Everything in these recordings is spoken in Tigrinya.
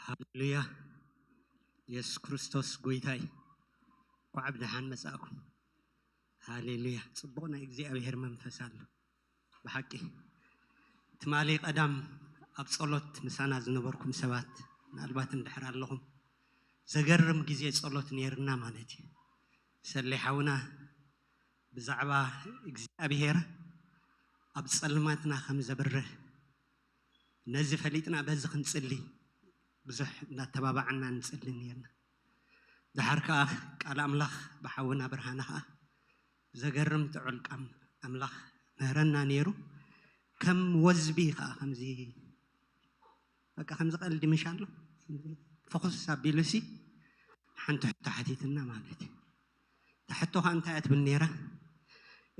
ሃሌሉያ። የሱስ ክርስቶስ ጎይታይ። እንኳዕ ብደሓን መጻእኩም። ሃሌሉያ። ጽቡቕ ናይ እግዚኣብሔር መንፈስ ኣሎ። ብሓቂ ትማሊ ቀዳም ኣብ ጸሎት ምሳና ዝነበርኩም ሰባት ምናልባት እንድሕር ኣለኹም፣ ዘገርም ግዜ ጸሎት ነይርና ማለት እዩ። ሰሌ ሓውና ብዛዕባ እግዚኣብሔር ኣብ ጸልማትና ከም ዘብርህ ነዚ ፈሊጥና በዚ ክንጽሊ ብዙሕ እንዳተባባዕና ንጽሊ ነርና። ድሓር ከኣ ቃል ኣምላኽ ብሓውና ብርሃነ ከኣ ዘገርም ጥዑል ቃል ኣምላኽ ምህረና ነይሩ። ከም ወዝቢ ከኣ ከምዚ በቃ ከምዚ ቀልዲ ምሽ ኣሎ ፈኹስ ኣቢሉሲ ሓንቲ ሕቶ ሓቲትና ማለት እዩ። እታ ሕቶ ከኣ እንታይ እያ ትብል ነይራ?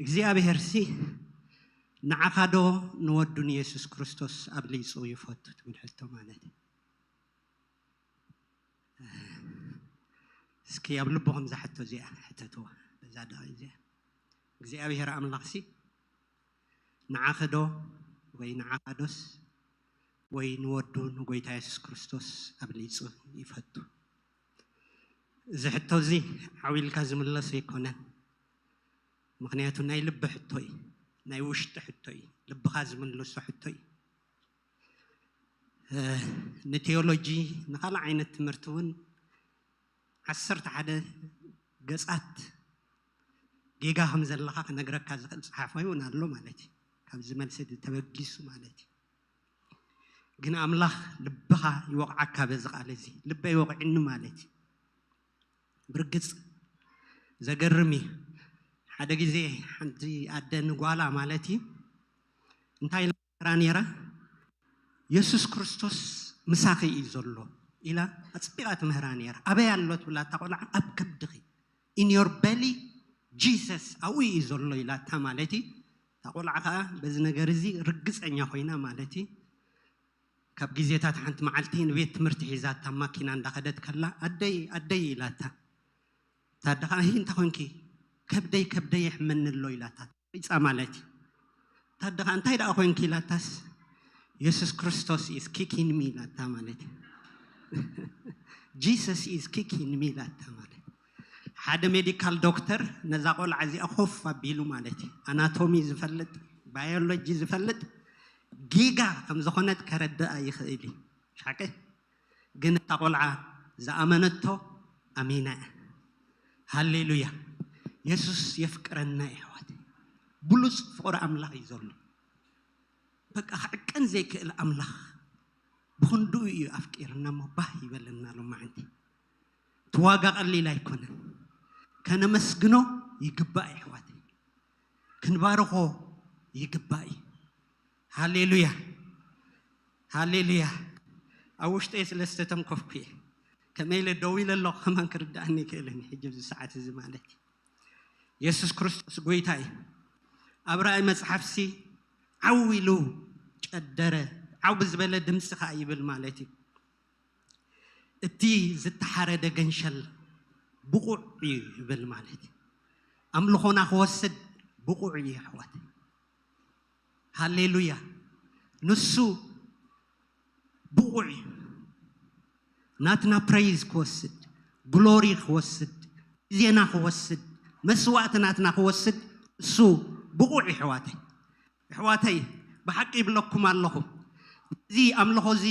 እግዚኣብሄርሲ ንዓኻ ዶ ንወዱ ንየሱስ ክርስቶስ ኣብሊጹ ይፈቱ ትብል ሕቶ ማለት እዩ። እስኪ ኣብ ልብኹም እዛ ሕቶ እዚኣ ሕተትዋ። በዛ ደቒቕ እዚኣ እግዚኣብሄር ኣምላኽሲ ንዓኺ ዶ ወይ ንዓኻ ዶስ ወይ ንወዱ ንጎይታ የሱስ ክርስቶስ ኣብሊጹ ይፈቱ? እዚ ሕቶ እዚ ዓው ኢልካ ዝምለስ ኣይኮነን። ምኽንያቱ ናይ ልቢ ሕቶ እዩ፣ ናይ ውሽጢ ሕቶ እዩ፣ ልብኻ ዝምልሶ ሕቶ እዩ። ንቴዎሎጂ ንኻልእ ዓይነት ትምህርቲ እውን ዓሰርተ ሓደ ገጻት ጌጋ ከም ዘለኻ ክነግረካ ዝኽእል ጸሓፋይ እውን ኣሎ ማለት እዩ። ካብዚ መልሲ እዚ ተበጊሱ ማለት እዩ። ግን ኣምላኽ ልብኻ ይወቕዓካ በዚ ቃል እዚ። ልበይ ወቕዒኒ ማለት እዩ። ብርግጽ ዘገርም እዩ። ሓደ ግዜ ሓንቲ ኣደ ንጓላ ማለት እዩ እንታይ ኢላ ትምህራ ነይራ? የሱስ ክርስቶስ ምሳኺ እዩ ዘሎ ኢላ ኣጽቢቓ ትምህራ ነይራ። ኣበይ ኣሎ ትብላ እታ ቆልዓ? ኣብ ከብድኺ፣ in your belly Jesus ኣብኡ እዩ ዘሎ ኢላታ ማለት እዩ። እታ ቆልዓ ከኣ በዚ ነገር እዚ ርግጸኛ ኮይና ማለት እዩ። ካብ ግዜታት ሓንቲ መዓልቲ ንቤት ትምህርቲ ሒዛታ ማኪና እንዳኸደት ከላ ኣደይ ኣደይ ኢላታ። እታ ኣደ ከኣ እንታይ ኮንኪ? ከብደይ ከብደይ የሕመኒ ኣሎ ኢላታ። ሪጻ ማለት እዩ። እታ ኣደ ከኣ እንታይ ደኣ ኮንኪ ኢላታስ የሱስ ክርስቶስ is kicking me ኢላታ ማለት እዩ። Jesus is kicking me ኢላታ ማለት እዩ። ሓደ ሜዲካል ዶክተር ነዛ ቆልዓ እዚኣ ኮፍ ኣቢሉ ማለት እዩ። ኣናቶሚ ዝፈልጥ፣ ባዮሎጂ ዝፈልጥ ጌጋ ከም ዝኾነት ከረድኣ ይኽእል እዩ። ሓቂ ግን እታ ቆልዓ ዝኣመነቶ ኣሚና እያ። ሃሌሉያ። የሱስ የፍቅረና እዩ ኣሕዋት። ብሉጽ ፍቕሪ ኣምላኽ እዩ ዘሎ። በቃ ክዕቀን ዘይክእል ኣምላኽ ብኽንድኡ እዩ ኣፍቂርና እሞ ባህ ይበለና ሎማዓንቲ። እቲ ዋጋ ቀሊል ኣይኮነን። ከነመስግኖ ይግባእ ኣሕዋት። ክንባርኾ ይግባእ እዩ። ሃሌሉያ ሃሌሉያ። ኣብ ውሽጠይ ስለ ዝተተንኮፍኩ እየ ከመይ ኢለ ደው ኢለ ኣለኹ ከማን ክርዳእኒ ይክእልን ሕጂ ኣብዚ ሰዓት እዚ ማለት እዩ። የሱስ ክርስቶስ ጎይታ እዩ። ኣብ ራእይ መጽሓፍሲ ዓው ኢሉ ጨደረ፣ ዓው ብዝበለ ድምፂ ከዓ ይብል ማለት እዩ። እቲ ዝተሓረደ ገንሸል ብቑዕ እዩ ይብል ማለት እዩ። ኣምልኾና ክወስድ ብቑዕ እዩ ኣሕዋት። ሃሌሉያ። ንሱ ብቑዕ እዩ ናትና ፕሬይዝ ክወስድ፣ ግሎሪ ክወስድ፣ ግዜና ክወስድ፣ መስዋእቲ ናትና ክወስድ እሱ ብቑዕ ይሕዋተይ። ኣሕዋተይ ብሓቂ ይብለኩም ኣለኹ፣ እዚ ኣምልኾ እዚ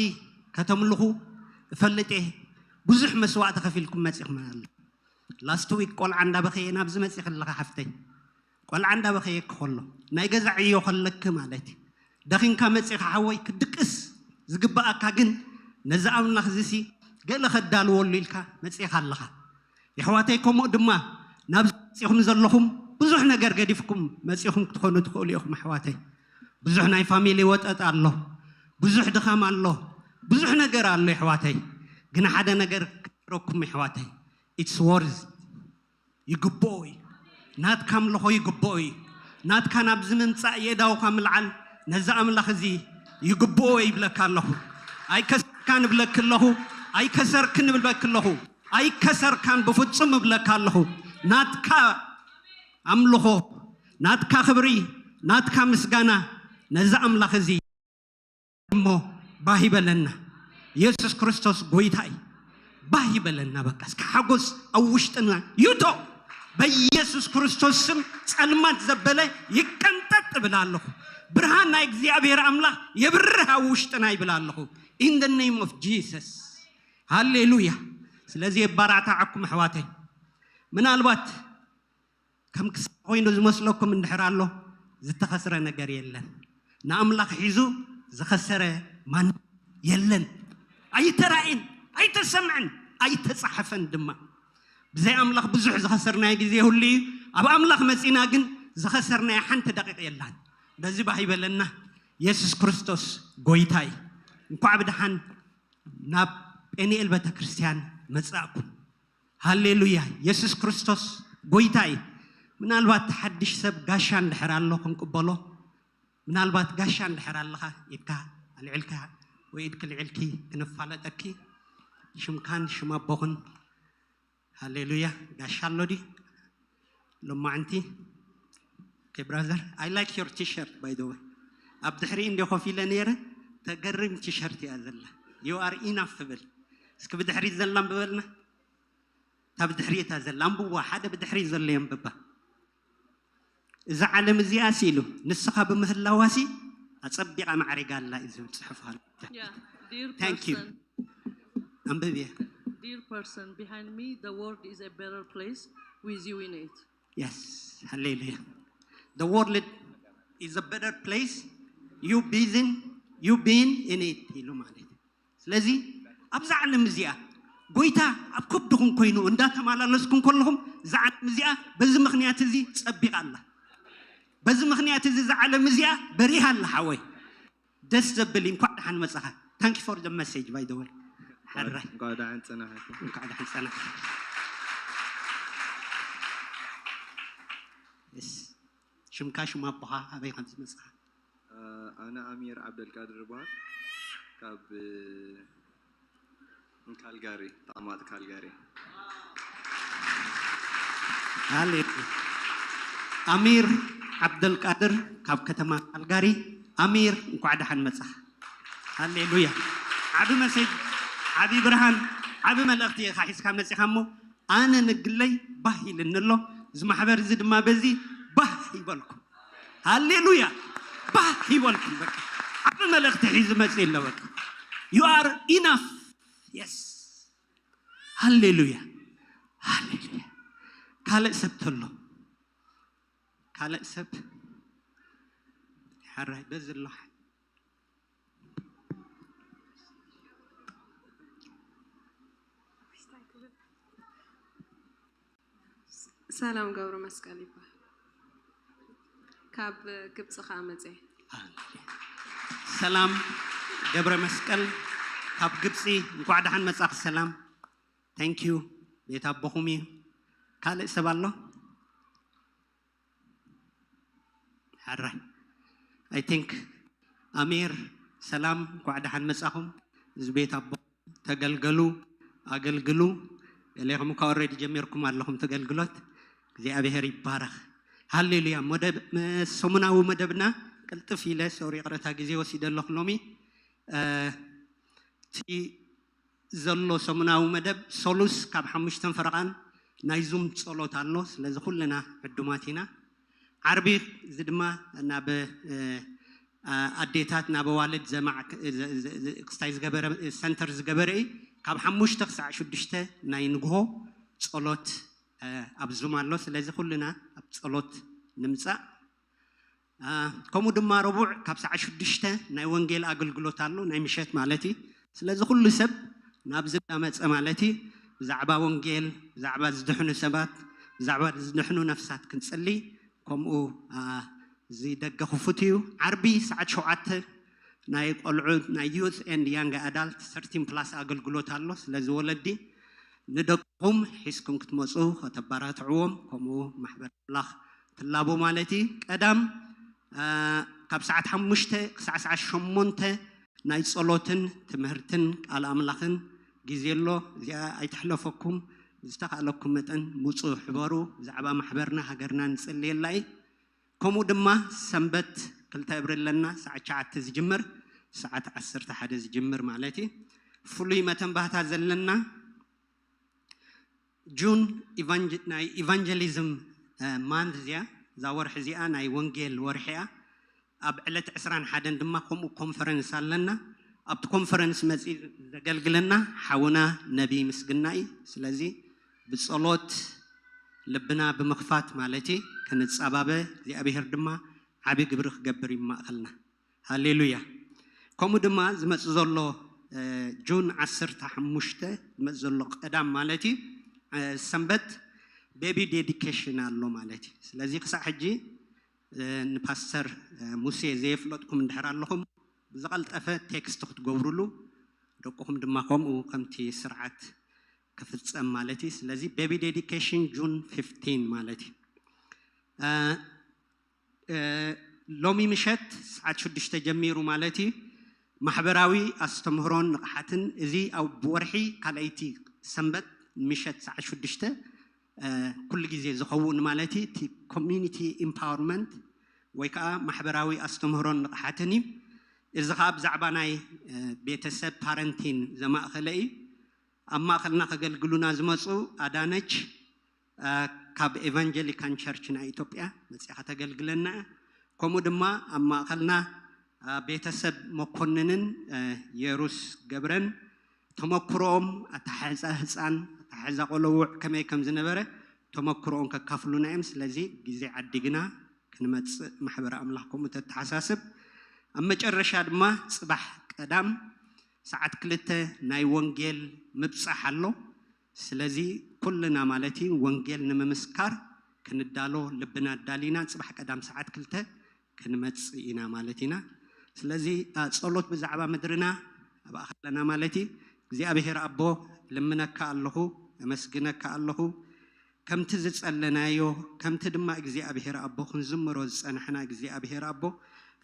ከተምልኹ እፈልጥ እየ። ብዙሕ መስዋእቲ ከፊልኩም መፂኹም ኣሎ። ላስት ዊክ ቆልዓ እንዳበኸየ ናብዚ መፂ ከለኻ ሓፍተይ፣ ቆልዓ እንዳበኸየ ክኸሎ ናይ ገዛ ዕዮ ከለክ ማለት እዩ። ደኺምካ መፂኻ ሓወይ ክድቅስ ዝግበኣካ ግን ነዚ ኣምላኽ እዚሲ ገለ ከዳልወሉ ኢልካ መፂኻ ኣለኻ። የሕዋተይ ከምኡ ድማ ናብ መፂኹም ዘለኹም ብዙሕ ነገር ገዲፍኩም መፂኹም ክትኾኑ ትኽእሉ ኢኹም ኣሕዋተይ። ብዙሕ ናይ ፋሚሊ ወጠጥ ኣሎ፣ ብዙሕ ድኻም ኣሎ፣ ብዙሕ ነገር ኣሎ የሕዋተይ። ግን ሓደ ነገር ክነግረኩም የሕዋተይ፣ it's worth ይግብኦ እዩ። ናትካ ኣምልኾ ይግብኦ እዩ። ናትካ ናብዚ ምምፃእ የእዳውካ ምልዓል ነዚ ኣምላኽ እዚ ይግብኦ ይብለካ ኣለኹ። ኣይከሰርካን እብለኪ ኣለኹ። ኣይከሰርክን እብለኪ ኣለኹ። ኣይከሰርካን ብፍጹም እብለካ ኣለኹ። ናትካ ኣምልኾ፣ ናትካ ክብሪ፣ ናትካ ምስጋና ነዚ ኣምላኽ እዚ እሞ ባህ ይበለና። የሱስ ክርስቶስ ጎይታ እዩ። ባህ ይበለና። በቃ እስከ ሓጎስ ኣብ ውሽጥና ይቶ። በኢየሱስ ክርስቶስ ስም ጸልማት ዘበለ ይቀንጠጥ እብል ኣለኹ። ብርሃን ናይ እግዚኣብሔር ኣምላኽ የብርህ ኣብ ውሽጥና ይብል ኣለኹ። In the name of Jesus. ሃሌሉያ። ስለዚ የባራታዓኩም ኣሕዋተይ። ምናልባት ከም ክስራሕ ኮይኑ ዝመስለኩም እንድሕር ኣሎ፣ ዝተኸስረ ነገር የለን። ንኣምላኽ ሒዙ ዝኸሰረ ማን የለን። ኣይተራእየን፣ ኣይተሰምዐን፣ ኣይተጻሕፈን ድማ። ብዘይ ኣምላኽ ብዙሕ ዝኸሰርናዮ ግዜ ይህሉ እዩ። ኣብ ኣምላኽ መጺና ግን ዝኸሰርናዮ ሓንቲ ደቂቕ የላን። በዚ ባህ ይበለና። የሱስ ክርስቶስ ጎይታ እዩ። እንኳዕ ብደሓን ናብ ጴንኤል ቤተክርስትያን መጻእኩም። ሃሌሉያ። የሱስ ክርስቶስ ጎይታ እዩ። ምናልባት ሓድሽ ሰብ ጋሻ እንድሕር ኣሎ ክንቅበሎ። ምናልባት ጋሻ እንድሕር ኣለኻ ኢድካ ኣልዒልካ ወይ ኢድኪ ልዒልኪ ክነፋለጠኪ። ሽምካን ሽም ኣቦኹን። ሃሌሉያ። ጋሻ ኣሎ ድዩ? ሎማዕንቲ። Okay brother, I like your t-shirt, by the way. ኣብ ድሕሪ እንደ ኮፍ ኢለ ነይረ። ተገርም ቲሸርት እያ ዘላ። You are enough ትብል። እስኪ ብድሕሪት ዘላ ኣንብበልና። እታ ብድሕሪት እታ ዘላ ኣንብብዋ። ሓደ ብድሕሪት ዘሎ የንብባ። እዛ ዓለም እዚኣ ሲ ኢሉ ንስኻ ብምህላዋሲ ኣጸቢቓ ማዕሪጋ ኣላ እዩ ዝብል ጽሑፍ ኣሎ። Yeah, dear Thank you. person, ኣንብብየ። Dear person, behind me, the world is a better place with you in it. Yes. ሃሌሉያ። The world is a better place. You being, you being in it ኢሉ ማለት እዩ። ስለዚ ኣብዛ ዓለም እዚኣ ጎይታ ኣብ ከብድኹም ኮይኑ እንዳተመላለስኩም ከለኹም እዛ ዓለም እዚኣ በዚ ምክንያት እዚ ጸቢቓ ኣላ። በዚ ምክንያት እዚ እዛ ዓለም እዚኣ በሪሃ ኣላ ሓወይ። ደስ ዘብል እዩ። እንኳዕ ደሓን መጻኻ። Thank you for the message, by the way. ሕራይ እንኳዕ ደሓን ጸናሕኩም። እንኳዕ ደሓን ጸናሕ። Yes. ሽምካ ሽም ኣቦኻ ኣበይ ከም ዝመጻኻ? ኣነ ኣሚር ዓብደልቃድር ይበሃል። ካብ ካልጋሪ፣ ተቐማጥ ካልጋሪ። ሃሌሉያ። ኣሚር ዓብደልቃድር ካብ ከተማ ካልጋሪ። ኣሚር እንኳዕ ደሓን መጻኻ። ሃሌሉያ። ዓቢ መሴጅ፣ ዓቢ ብርሃን፣ ዓቢ መልእኽቲ ኢኻ ሒዝካ መጺኻ እሞ ኣነ ንግለይ ባህ ኢልኒ ኣሎ። እዚ ማሕበር እዚ ድማ በዚ ባህ ይበልኩም። ሃሌሉያ። ባህ ይበልኩም። በቃ ዓቢ መልእኽቲ ሒዙ መጺኡ ኣሎ። በቃ you are enough. Yes. ሃሌሉያ። ሃሌሉያ። ካልእ ሰብ ተሎ፣ ካልእ ሰብ። ሕራይ በዚ ኣሎ። ሰላም ገብረ መስቀል ይበሃል። ካብ ግብፂ ከዓ መፅየ። ሰላም ገብረ መስቀል ካብ ግብፂ፣ እንኳዕ ደሓን መጻኺ። ሰላም። Thank you። ቤት ኣቦኹም እዩ። ካልእ ሰብ ኣሎ? ሕራይ። I think ኣሚር፣ ሰላም፣ እንኳዕ ደሓን መጻኹም። እዚ ቤት ኣቦ ተገልገሉ፣ ኣገልግሉ። ገሌኹም እኳ already ጀሚርኩም ኣለኹም ተገልግሎት። እግዚኣብሔር ይባረኽ። ሃሌሉያ። መደብ፣ መ-፣ ሰሙናዊ መደብና ቅልጥፍ ኢለ፣ ሶሪ፣ ይቕረታ፣ ግዜ ወሲደ ኣለኹ ሎሚ። እ፣ እቲ ዘሎ ሰሙናዊ መደብ ሰሉስ ካብ ሓሙሽተን ፈረቓን ናይ ዙም ጸሎት ኣሎ። ስለዚ ኩልና ዕዱማት ኢና። ዓርቢ እዚ ድማ ናብ፣ እ፣ ኣ-፣ ኣዴታት ናብ ኣዋልድ ዘማዕ-፣ ዝ-፣ ዝ-፣ ዝ-፣ ክስታይ ዝገበረ፣ ሰንተር ዝገበረ እዩ። ካብ ሓሙሽተ ክሳዕ ሽዱሽተ ናይ ንግሆ ጸሎት፣ እ፣ ኣብ ዙም ኣሎ። ስለዚ ኩልና ኣብ ጸሎት ንምጻእ። ኣ፣ ከምኡ ድማ ረቡዕ ካብ ሰዓት ሽዱሽተ ናይ ወንጌል ኣገልግሎት ኣሎ፣ ናይ ምሸት ማለት እዩ። ስለዚ ኩሉ ሰብ ናብዚ እንዳመጸ ማለት እዩ፣ ብዛዕባ ወንጌል፣ ብዛዕባ ዝድሕኑ ሰባት፣ ብዛዕባ ዝድሕኑ ነፍሳት ክንጽሊ፣ ከምኡ፣ ኣ፣ እዚ ደገ ክፉት እዩ። ዓርቢ ሰዓት ሸውዓተ ናይ ቆልዑ ናይ youth and young adult thirteen plus ኣገልግሎት ኣሎ። ስለዚ ወለዲ ንደቅኹም ሒዝኩም ክትመፁ ከተባራትዕዎም፣ ከምኡ ማሕበር ኣምላኽ ትላቦ ማለት እዩ። ቀዳም፣ አ፣ ካብ ሰዓት ሓሙሽተ ክሳዕ ሰዓት ሸሞንተ ናይ ጸሎትን ትምህርትን ቃል ኣምላኽን ግዜ ኣሎ። እዚኣ ኣይትሕለፈኩም። ዝተኻእለኩም መጠን ምፁ፣ ሕበሩ። ብዛዕባ ማሕበርና ሃገርና ንጽልየላ እዩ። ከምኡ ድማ ሰንበት ክልተ እብሪ ኣለና፣ ሰዓት ትሽዓተ ዝጅምር፣ ሰዓት ዓሰርተ ሓደ ዝጅምር ማለት እዩ። ፍሉይ መተንባህታ ዘለና ጁን ኢቫንጀ- ናይ ኢቫንጀሊዝም ማንት እዚኣ፣ እዛ ወርሒ እዚኣ ናይ ወንጌል ወርሒ እያ። ኣብ ዕለት ዕስራን ሓደን ድማ ከምኡ ኮንፈረንስ ኣለና። ኣብቲ ኮንፈረንስ መፂኡ ዘገልግለና ሓውና ነቢይ ምስግና እዩ። ስለዚ ብፀሎት ልብና ብምኽፋት ማለት እዩ ክንፃባበ፣ እግዚኣብሔር ድማ ዓቢ ግብሪ ክገብር እዩ ማእኸልና። ሃሌሉያ። ከምኡ ድማ ዝመጽእ ዘሎ ጁን ዓሰርተ ሓሙሽተ ዝመጽእ ዘሎ ቀዳም ማለት እዩ፣ ሰንበት ቤቢ ዴዲኬሽን ኣሎ ማለት እዩ። ስለዚ ክሳዕ ሕጂ ንፓስተር ሙሴ ዘየፍለጥኩም እንድሕር ኣለኹም፣ ብዝቐልጠፈ ቴክስት ክትገብሩሉ፣ ደቅኹም ድማ ከምኡ ከምቲ ስርዓት ክፍጸም ማለት እዩ። ስለዚ ቤቢ ዴዲኬሽን ጁን ፊፍቲን ማለት እዩ። ሎሚ ምሸት ሰዓት ሽዱሽተ ጀሚሩ ማለት እዩ። ማሕበራዊ ኣስተምህሮን ንቕሓትን፣ እዚ ኣብ ወርሒ ካልኣይቲ ሰንበት ምሸት ሰዓት ሽዱሽተ ኩሉ ግዜ ዝኸውን ማለት እዩ። እቲ ኮሚኒቲ ኢምፓወርመንት ወይ ከዓ ማሕበራዊ ኣስተምህሮን ንቕሓትን እዩ። እዚ ከዓ ብዛዕባ ናይ ቤተሰብ ፓረንቲን ዘማእኸለ እዩ። ኣብ ማእኸልና ከገልግሉና ዝመፁ ኣዳነች ካብ ኤቫንጀሊካን ቸርች ናይ ኢትዮጵያ መፅያ ከተገልግለና እያ። ከምኡ ድማ ኣብ ማእኸልና ቤተሰብ መኮንንን የሩስ ገብረን ተመክሮኦም ኣተሓሕዛ ህፃን ኣተሓሕዛ ቆለውዕ ከመይ ከም ዝነበረ ተመክሮኦም ከካፍሉና እዮም። ስለዚ ግዜ ዓዲግና ክንመፅእ ማሕበረ ኣምላኽ ከምኡ ተተሓሳስብ። ኣብ መጨረሻ ድማ ፅባሕ ቀዳም ሰዓት ክልተ ናይ ወንጌል ምብፃሕ ኣሎ። ስለዚ ኩልና ማለት እዩ ወንጌል ንምምስካር ክንዳሎ ልብና ኣዳሊና ፅባሕ ቀዳም ሰዓት ክልተ ክንመፅእ ኢና ማለት ኢና። ስለዚ ጸሎት ብዛዕባ ምድርና ኣብኣ ከለና ማለት እዩ እግዚኣብሔር ኣቦ ልምነካ ኣለኹ፣ እመስግነካ ኣለኹ። ከምቲ ዝጸለናዮ ከምቲ ድማ እግዚኣብሔር ኣቦ ክንዝምሮ ዝጸናሕና እግዚኣብሔር ኣቦ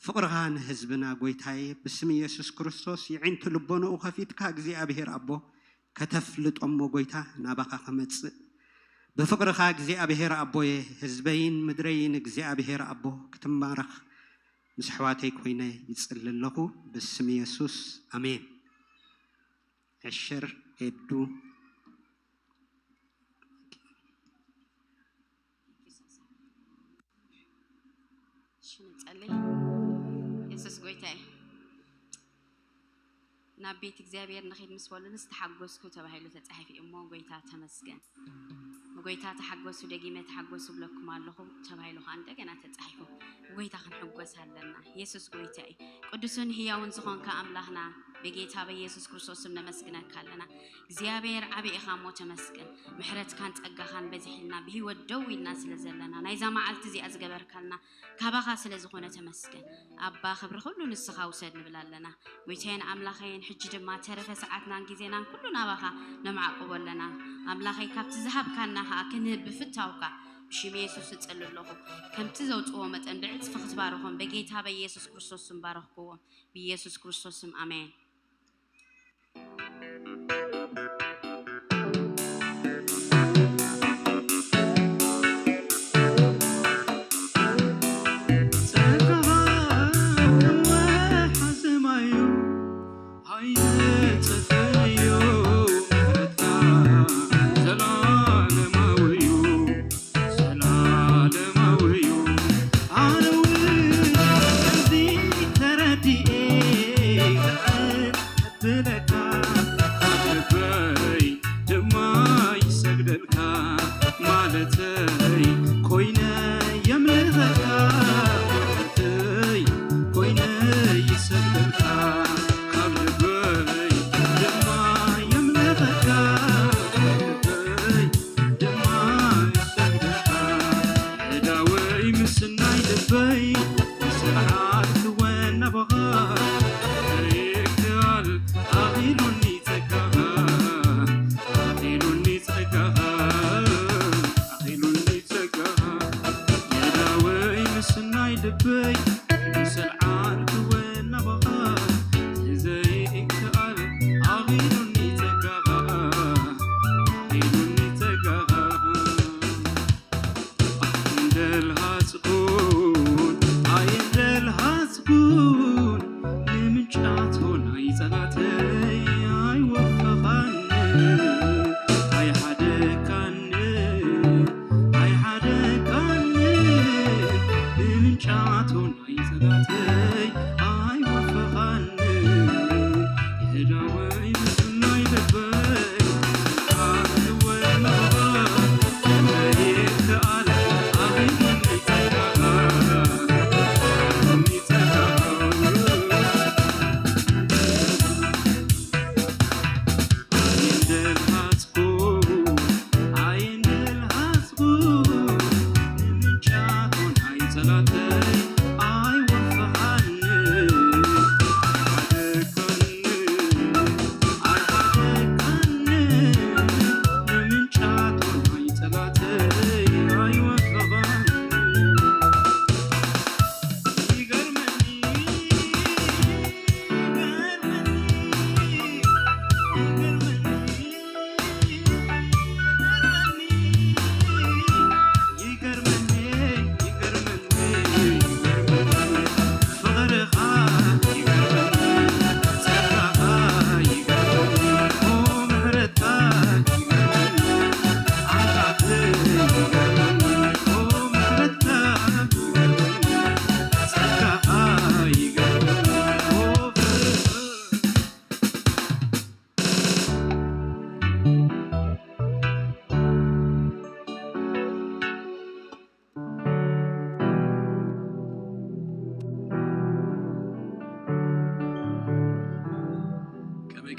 ፍቕርኻ ንህዝብና ጎይታዬ ብስም ኢየሱስ ክርስቶስ የዒንቱ ልቦንኡ ከፊትካ እግዚኣብሔር ኣቦ ከተፍልጦ እሞ ጎይታ ናባኻ ክመጽእ ብፍቕርኻ እግዚኣብሔር ኣቦየ ህዝበይን ምድረይን እግዚኣብሔር ኣቦ ክትባረኽ ምስ ኣሕዋተይ ኮይነ ይጽሊ ኣለኹ ብስም የሱስ ኣሜን። ዕሽር ኤዱ እሺ፣ ንጸልይ። የሱስ ጎይታ እዩ። ናብ ቤት እግዚኣብሔር ንኺድ ምስ በሉንስ ተሓጎስኩ ተባሂሉ ተጻሒፉ እዩ እሞ፣ ጎይታ ተመስገን። ብጎይታ ተሓጎሱ፣ ደጊመ ተሓጎሱ እብለኩም ኣለኹ ተባሂሉ ኸዓ እንደገና ተጻሒፉ። ብጎይታ ክንሕጎስ ኣለና። የሱስ ጎይታ እዩ። ቅዱስን ህያውን ዝኾንካ ኣምላኽና፣ ብጌታ በኢየሱስ ክርስቶስ ስም ነመስግነካ ኣለና። እግዚኣብሔር ዓቢ ኢኻ እሞ ተመስገን። ምሕረትካን ጸጋኻን በዚሕልና ብህይወት ደው ኢልና ስለ ዘለና፣ ናይዛ መዓልቲ እዚኣ ዝገበርካልና ካባኻ ስለ ዝኾነ ተመስገን። ኣባ ክብሪ ኩሉ ንስኻ ውሰድ ንብል ኣለና። ጎይታዬን ኣምላኸይን፣ ሕጂ ድማ ተረፈ ሰዓትናን ግዜናን ኩሉ ናባኻ ነማዕቁቦ ኣለና። ኣምላኸይ፣ ካብቲ ዝሃብካና ኸኣ ክንህብ ብፍታውካ ብሽም የሱስ እጽሊ ኣለኹ። ከምቲ ዘውጽዎ መጠን ብዕጽፊ ክትባርኾም በጌታ በኢየሱስ ክርስቶስ ስም ባረኽክዎም። ብኢየሱስ ክርስቶስ ስም ኣሜን።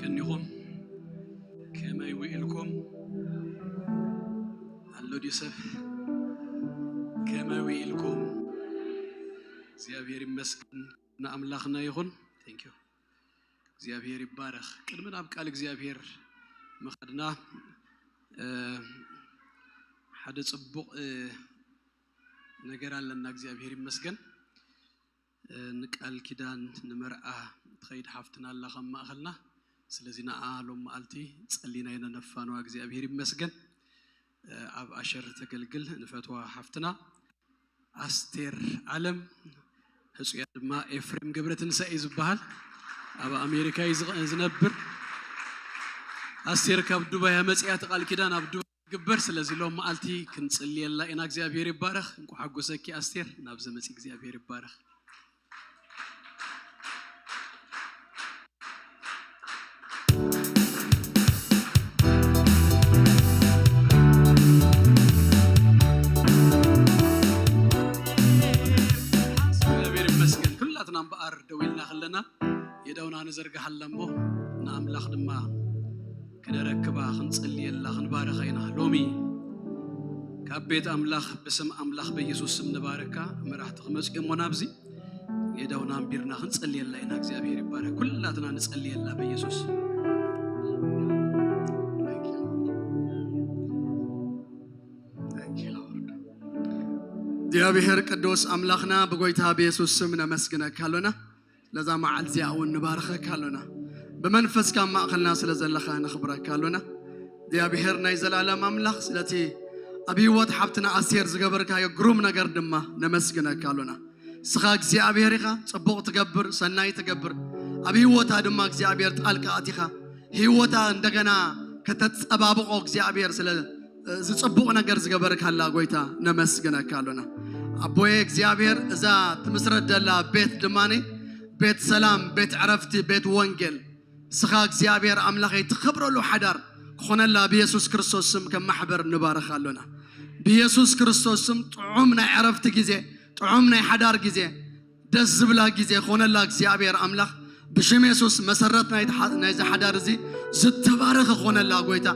እኒኹም ከመይ ውኢልኩም? ኣሎ ድዩ ሰብ? ከመይ ውኢልኩም? እግዚኣብሔር ይመስገን፣ ንኣምላኽና ይኹን። Thank you። እግዚኣብሔር ይባረኽ። ቅድሚ ናብ ቃል እግዚኣብሔር ምኻድና፣ እ፣ ሓደ ጽቡቕ፣ እ፣ ነገር ኣለና። እግዚኣብሔር ይመስገን። እ፣ ንቃል ኪዳን ንመርዓ ትኸይድ ሓፍትና ኣላ ካብ ማእኸልና። ስለዚ ንዓ ሎም መዓልቲ ጸሊና ኢና ነፋንዋ። እግዚኣብሔር ይመስገን። እ፣ ኣብ ኣሸር ተገልግል ንፈትዋ ሓፍትና ኣስቴር ዓለም፣ ህጹያ ድማ ኤፍሬም ገብረትንሳኤ እዩ ዝበሃል። ኣብ ኣሜሪካ እዩ ዝቐ-፣ ዝነብር። ኣስቴር ካብ ዱባይ መጽያ እቲ ቃል ኪዳን ኣብ ዱባይ ግበር። ስለዚ ሎም መዓልቲ ክንጽልየላ ኢና። እግዚኣብሔር ይባረኽ። እንኳዕ ሓጎሰኪ ኣስቴር። ናብዚ መጺ እግዚኣብሔር ይባረኽ። እግዚኣብሔር ይመስገን። ኩላትና እምበኣር ደው ኢልና ከለና የዳውና ንዘርግሓላ እሞ ንኣምላኽ ድማ ክነረክባ፣ ክንጽልየላ፣ ክንባርኻ ኢና። ሎሚ ካብ ቤት ኣምላኽ ብስም ኣምላኽ በኢየሱስ ስም ንባርካ። መራሕቲ ክመጹ እሞ ናብዚ የዳውና ኣንቢርና ክንጸልየላ ኢና። እግዚኣብሔር ይባረክ። ኩላትና ንጸልየላ በኢየሱስ። እግዚኣብሔር ቅዱስ ኣምላኽና ብጎይታ ብየሱስ ስም ነመስግነካ ኣሎና። ለዛ መዓልቲ እዚኣ እውን ንባርኸካ ኣሎና። ብመንፈስካ ኣብ ማእኸልና ስለ ዘለኻ ነኽብረካ ኣሎና። እግዚኣብሔር ናይ ዘላለም ኣምላኽ ስለቲ ኣብ ህይወት ሓብትና ኣስቴር ዝገበርካዮ ግሩም ነገር ድማ ነመስግነካ ኣሎና። ንስኻ እግዚኣብሔር ኢኻ፣ ጽቡቕ ትገብር፣ ሰናይ ትገብር። ኣብ ህይወታ ድማ እግዚኣብሔር ጣልቃ ኣቲኻ ህይወታ እንደገና ከተጸባብቖ እግዚኣብሔር ስለ እዚ ጽቡቕ ነገር ዝገበርካላ ጎይታ ነመስግነካ ኣሎና። ኣቦየ እግዚኣብሔር እዛ ትምስረት ዘላ ቤት ድማኒ ቤት ሰላም፣ ቤት ዕረፍቲ፣ ቤት ወንጌል ንስኻ እግዚኣብሔር ኣምላኸይ ትኸብረሉ ሓዳር ክኾነላ ብየሱስ ክርስቶስ ስም ከም ማሕበር ንባርኽ ኣሎና። ብየሱስ ክርስቶስ ስም ጥዑም ናይ ዕረፍቲ ግዜ፣ ጥዑም ናይ ሓዳር ግዜ፣ ደስ ዝብላ ግዜ ኾነላ እግዚኣብሔር ኣምላኽ ብሽም የሱስ መሰረት ናይቲ ሓ-፣ ናይዚ ሓዳር እዚ ዝተባረኸ ኾነላ ጎይታ።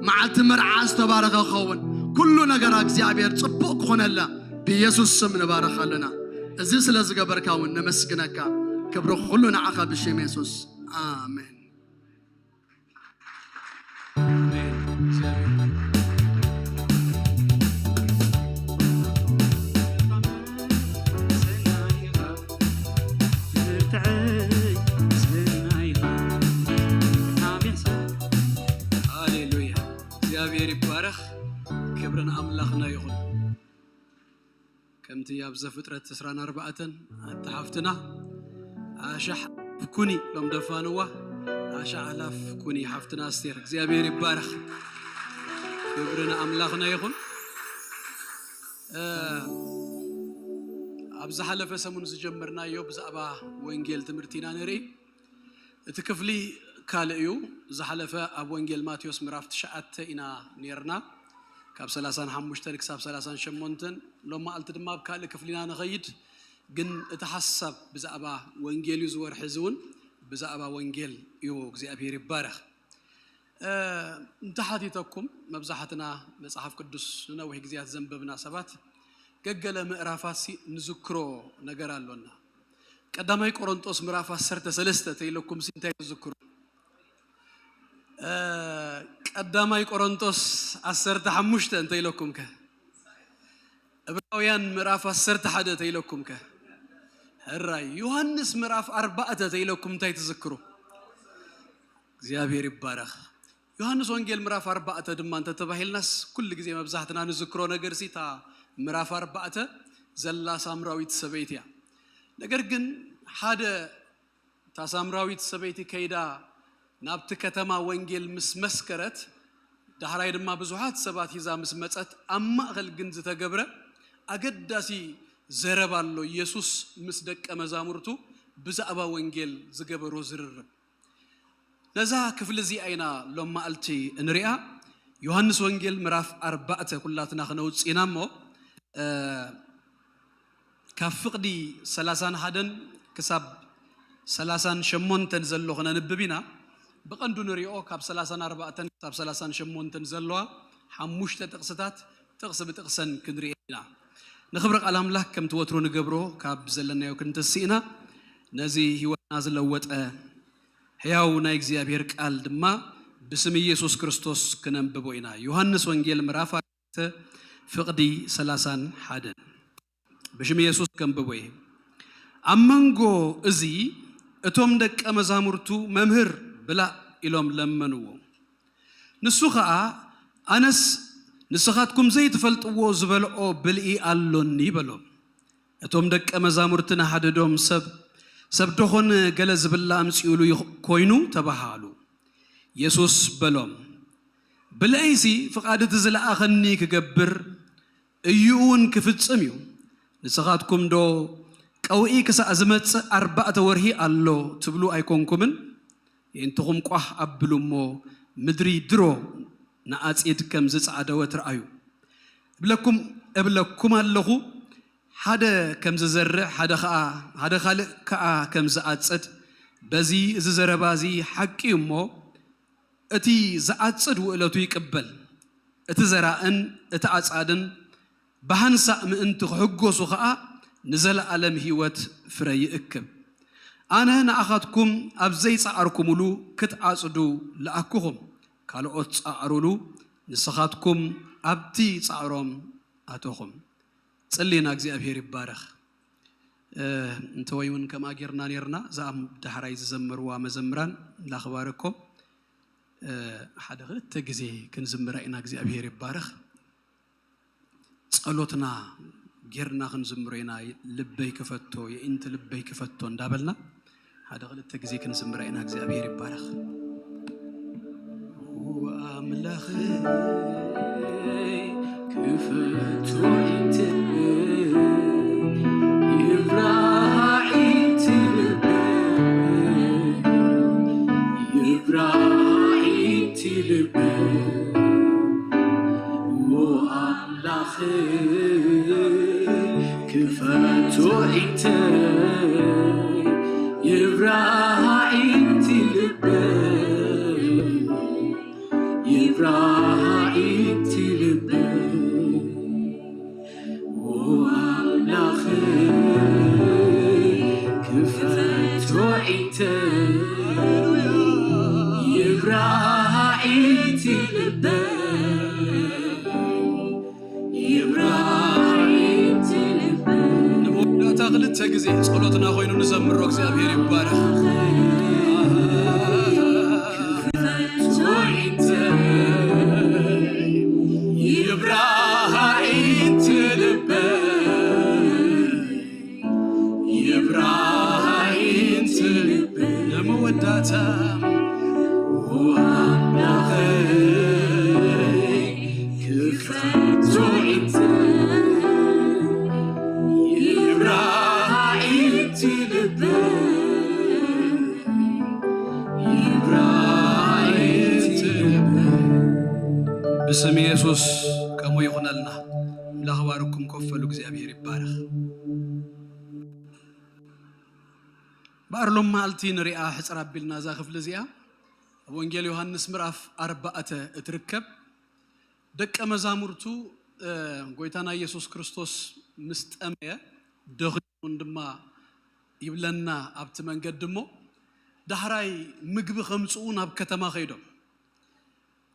መዓልቲ መርዓ ዝተባረኸ ክኸውን፣ ኩሉ ነገራ እግዚኣብሔር ጽቡቕ ክኾነላ ብየሱስ ስም ንባርኽ ኣለና። እዚ ስለ ዝገበርካ እውን ነመስግነካ። ክብሪ ኩሉ ንዓኻ ብሽም የሱስ። ኣሜን። ሃሌሉያ። እግዚኣብሔር ይባረኽ። ክብሪ ንኣምላኽና ይኹን። ከምቲ ኣብ ዘፍጥረት ዕስራን ኣርባዕተን ኣታ ሓፍትና ኣሻሕ ኩኒ ኢሎም ደፋንዋ። ኣሻ ኣላፍ ኩኒ ሓፍትና ኣስቴር። እግዚኣብሔር ይባረኽ። ክብሪ ንኣምላኽና ይኹን። እ፣ ኣብ ዝሓለፈ ሰሙን ዝጀመርናዮ ብዛዕባ ወንጌል ትምህርቲ ኢና ንርኢ። እቲ ክፍሊ ካልእ እዩ። ዝሓለፈ ኣብ ወንጌል ማቴዎስ ምዕራፍ ትሽዓተ ኢና ኔርና፣ ካብ ሰላሳን ሓሙሽተን ክሳብ ሰላሳን ሸሞንተን። ሎም መዓልቲ ድማ ኣብ ካልእ ክፍሊ ኢና ንኸይድ፣ ግን እቲ ሓሳብ ብዛዕባ ወንጌል እዩ። ዝወርሒ እዚ እውን ብዛዕባ ወንጌል እዩ። እግዚኣብሔር ይባረኽ። እ፣ እንተሓቲተኩም፣ መብዛሕትና መጽሓፍ ቅዱስ ንነዊሕ ግዜያት ዘንበብና ሰባት፣ ገገለ ምዕራፋትሲ ንዝክሮ ነገር ኣሎና። ቀዳማይ ቆሮንጦስ ምዕራፍ ዓሰርተ ሰለስተ ተኢለኩምሲ እንታይ ትዝክሩ? እ፣ ቀዳማይ ቆሮንጦስ ዓሰርተ ሓሙሽተ እንተኢለኩም ከ? ዕብራውያን ምዕራፍ ዓሰርተ ሓደ ተኢለኩም ከ? ሕራይ። ዮሃንስ ምዕራፍ ኣርባዕተ ተኢለኩም እንታይ ትዝክሩ? እግዚኣብሔር ይባረኽ። ዮሃንስ ወንጌል ምዕራፍ ኣርባዕተ ድማ እንተተባሂልናስ፣ ኩሉ ግዜ መብዛሕትና ንዝክሮ ነገርሲ እታ ምዕራፍ ኣርባዕተ ዘላ ሳምራዊት ሰበይቲ እያ። ነገር ግን ሓደ እታ ሳምራዊት ሰበይቲ ከይዳ ናብቲ ከተማ ወንጌል ምስ መስከረት፣ ዳሕራይ ድማ ብዙሓት ሰባት ሒዛ ምስ መጸት፣ ኣብ ማእከል ግን ዝተገብረ ኣገዳሲ ዘረባ ኣሎ፣ የሱስ ምስ ደቀ መዛሙርቱ ብዛዕባ ወንጌል ዝገበሮ ዝርርብ። ነዛ ክፍሊ እዚኣ ኢና ሎም መዓልቲ እንሪኣ። ዮሃንስ ወንጌል ምዕራፍ ኣርባዕተ ኩላትና ክነውጽእ ኢና እሞ፣ እ፣ ካብ ፍቕዲ ሰላሳን ሓደን ክሳብ ሰላሳን ሸሞንተን ዘሎ ክነንብብ ኢና። ብቐንዱ ንሪኦ ካብ ሰላሳን ኣርባዕተን ክሳብ ሰላሳን ሸሞንተን ዘለዋ ሓሙሽተ ጥቕስታት ጥቕሲ ብጥቕሰን ክንርኢ ኢና። ንኽብሪ ቃል ኣምላኽ ከምቲ ወትሩ ንገብሮ ካብ ዘለናዮ ክንትስእ ኢና። ነዚ ህይወትና ዝለወጠ ሕያው ናይ እግዚኣብሔር ቃል ድማ ብስም ኢየሱስ ክርስቶስ ክነንብቦ ኢና። ዮሃንስ ወንጌል ምዕራፍ ኣርባዕተ ፍቕዲ ሰላሳን ሓደን። ብሽም ኢየሱስ ከንብቦ እየ። ኣብ መንጎ እዚ እቶም ደቀ መዛሙርቱ "መምህር ብላዕ" ኢሎም ለመንዎ። ንሱ ኸኣ "ኣነስ ንስኻትኩም ዘይትፈልጥዎ ዝበልዖ ብልዒ ኣሎኒ" በሎም። እቶም ደቀ መዛሙርቲ ንሓድሕዶም "ሰብ ሰብ ደኾን ገለ ዝብላዕ ኣምጺኡሉ ይኽ- ኮይኑ?" ተባሃሉ። የሱስ በሎም "ብልዒሲ ፍቓድ እቲ ዝለኣኸኒ ክገብር እዩ እውን ክፍጽም እዩ። ንስኻትኩም ዶ ቀውዒ ክሳዕ ዝመጽእ ኣርባዕተ ወርሒ ኣሎ ትብሉ ኣይኮንኩምን? የእንትኹም ቋሕ ኣብሉ እሞ ምድሪ ድሮ ንዓጺድ ከም ዝጸዓደወት ረኣዩ። እብለኩም እብለኩም ኣለኹ ሓደ ከም ዝዘርእ ሓደ ኸኣ ሓደ ካልእ ከኣ ከም ዝዓጽድ በዚ እዚ ዘረባ እዚ ሓቂ እዩ እሞ እቲ ዝዓጽድ ውእለቱ ይቅበል። እቲ ዘራእን እቲ ዓጻድን ብሓንሳእ ምእንቲ ክሕጎሱ ኸኣ ንዘለኣለም ህይወት ፍረ ይእክብ። ኣነ ንኣኻትኩም ኣብ ዘይጸዓርኩምሉ ክትዓጽዱ ለኣኩኹም። ካልኦት ጸዓሩሉ፣ ንስኻትኩም ኣብቲ ጻዕሮም ኣተኹም። ጸሊና እግዚኣብሔር ይባረኽ። እንተ ወይ እውን ከምኣ ጌርና ኔርና እዛ ኣብ ዳሕራይ ዝዘመርዋ መዘምራን ላኽባረኮም ሓደ ክልተ ግዜ ክንዝምራ ኢና እግዚኣብሔር ይባረኽ። ጸሎትና ጌርና ክንዝምሮ ኢና። ልበይ ክፈቶ የኢንቲ ልበይ ክፈቶ እንዳበልና ሓደ ክልተ ግዜ ክንዝምራ ኢና እግዚኣብሔር ይባረኽ። ኣምላኽ ክፈቶ ኢንተ ይብራዕ ኢንተ ልበ ይብራዕ ኢንተ ልበ ኣምላኽ ክፈቶ ኢንተ ይብራዕ ኢንተ ልበ ይብራዕ ኢንተ ልበ ኣምላኽ ክፈቶ ኢንተ ይብራዕ ኢንተ ልበ ይብራዕ ኢንተ ልበ ንመወዳእታ ክልተ ግዜ ጸሎትና ኮይኑ ንዘምሮ እግዚኣብሔር ይባረኽ። ይብራህ ኢንት ልበይ ይብራህ ኢንት ልበይ ንመወዳእታ ኣምላኸይ ክፈቶ ኢንት ይብራህ ኢንት ልበይ ብስም ኢየሱስ ከምኡ ይኹነልና። ኣምላኽ ባርኩም ኮፍ በሉ፣ እግዚኣብሔር ይባረኽ። እምበኣር ሎም መዓልቲ ንሪኣ ሕፅር ኣቢልና እዛ ክፍሊ እዚኣ ኣብ ወንጌል ዮሃንስ ምዕራፍ ኣርባዕተ እትርከብ። ደቀ መዛሙርቱ፣ እ፣ ጎይታና ኢየሱስ ክርስቶስ ምስ ጠመየ ደኺሙን ድማ ይብለና ኣብቲ መንገዲ እሞ፣ ዳሕራይ ምግቢ ከምጽኡ ናብ ከተማ ከይዶም።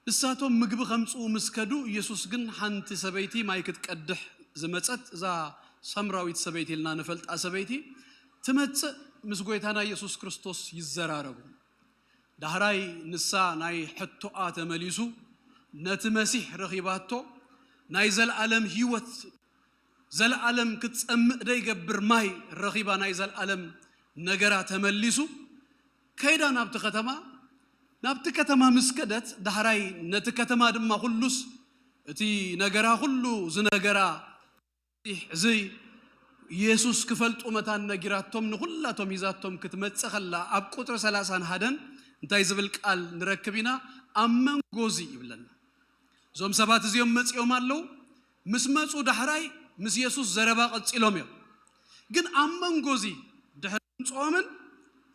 ንሳቶም ምግቢ ከምጽኡ ምስ ከዱ፣ ኢየሱስ ግን ሓንቲ ሰበይቲ ማይ ክትቀድሕ ዝመጸት፣ እዛ ሳምራዊት ሰበይቲ ኢልና ንፈልጣ ሰበይቲ ትመጽእ፣ ምስ ጎይታና ኢየሱስ ክርስቶስ ይዘራረቡ። ዳሕራይ ንሳ ናይ ሕቶኣ ተመሊሱ፣ ነቲ መሲሕ ረኺባቶ፣ ናይ ዘለኣለም ህይወት፣ ዘለኣለም ክትጸምእ ደይገብር ማይ ረኺባ፣ ናይ ዘለኣለም ነገራ ተመሊሱ፣ ከይዳ ናብቲ ከተማ፣ ናብቲ ከተማ ምስ ከደት፣ ዳሕራይ ነቲ ከተማ ድማ ኩሉስ፣ እቲ ነገራ ኩሉ ዝነገራ፣ እዚ ኢየሱስ ክፈልጡ መታን ነጊራቶም፣ ንኹላቶም ሂዛቶም ክትመጽእ ከላ፣ ኣብ ቁጽሪ ሰላሳን ሓደን እንታይ ዝብል ቃል ንረክብ ኢና? ኣብ መንጎ እዚ ይብለና። እዞም ሰባት እዚኦም መጺኦም ኣለዉ። ምስ መጹ ዳሕራይ ምስ የሱስ ዘረባ ቀጺሎም እዮም። ግን ኣብ መንጎ እዚ ድሕሪ ምምጽኦምን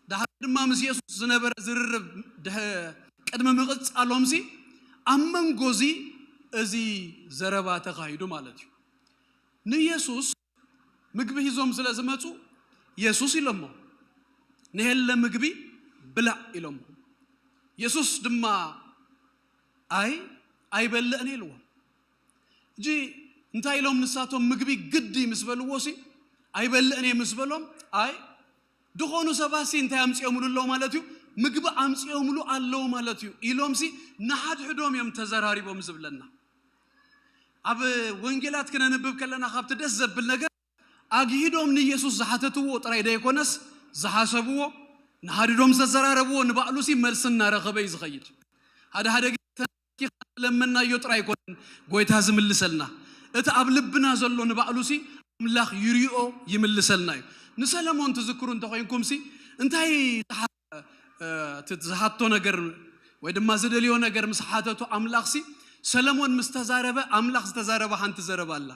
ዳሕራይ ድማ ምስ የሱስ ዝነበረ ዝርርብ ድሕ- ቅድሚ ምቕጻሎምሲ ኣብ መንጎዚ እዚ ዘረባ ተኻሂዱ ማለት እዩ። ንየሱስ ምግቢ ሒዞም ስለ ዝመጹ የሱስ ኢሎሞ፣ "ንሄለ ምግቢ ብላዕ" ኢሎሞ። የሱስ ድማ "ኣይ ኣይበልዕን" ኢልዎም። እጂ እንታይ ኢሎም ንሳቶም ምግቢ ግዲ ምስ በልዎ ሲ "ኣይበልዕን" ምስ በሎም ኣይ ድኾኑ ሰባት ሲ እንታይ ኣምጺኦምሉ ኣለዉ ማለት እዩ? ምግቢ ኣምጺኦምሉ ኣለዉ ማለት እዩ ኢሎም ሲ ንሓድሕዶም እዮም ተዘራሪቦም ዝብለና። ኣብ ወንጌላት ክነንብብ ከለና ካብቲ ደስ ዘብል ነገር ኣግሂዶም ንኢየሱስ ዝሓተትዎ ጥራይ ደይኮነስ ዝሓሰብዎ ንሓድዶም ዘዘራረብዎ ንባዕሉ ሲ መልሲ እናረኸበ እዩ ዝኸይድ። ሓደ ሓደ ግዜ ተኪኻ ለመናዮ ጥራይ ኣይኮነን ጎይታ ዝምልሰልና፣ እቲ ኣብ ልብና ዘሎ ንባዕሉ ሲ ኣምላኽ ይሪኦ ይምልሰልና እዩ። ንሰለሞን ትዝክሩ እንተኾይንኩም ሲ እንታይ ዝሓ- እ፣ እቲ ዝሓቶ ነገር ወይ ድማ ዝደልዮ ነገር ምስ ሓተቱ ኣምላኽ ሲ ሰለሞን ምስ ተዛረበ ኣምላኽ ዝተዛረበ ሓንቲ ዘረባ ኣላ።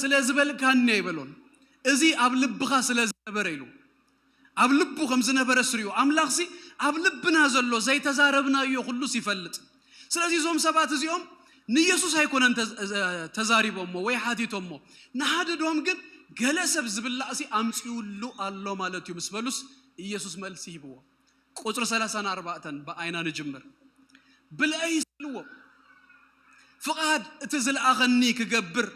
ስለ ዝበልካኒ ኣይበሎን፣ እዚ ኣብ ልብኻ ስለ ዝነበረ ኢሉ ኣብ ልቡ ከም ዝነበረ ስሪኡ ኣምላኽሲ ኣብ ልብና ዘሎ ዘይተዛረብናዮ ኩሉስ ይፈልጥ። ስለዚ እዞም ሰባት እዚኦም ንኢየሱስ ኣይኮነን ተዛሪቦሞ ወይ ሓቲቶሞ፣ ንሓድዶም ግን ገለ ሰብ ዝብላዕሲ ኣምፂኡሉ ኣሎ ማለት እዩ ምስ በሉስ ኢየሱስ መልሲ ሂብዎ። ቁፅሪ ሰላሳን ኣርባዕተን ብኣይና ንጅምር። ብልዐይ ስልዎ ፍቓድ እቲ ዝለኣኸኒ ክገብር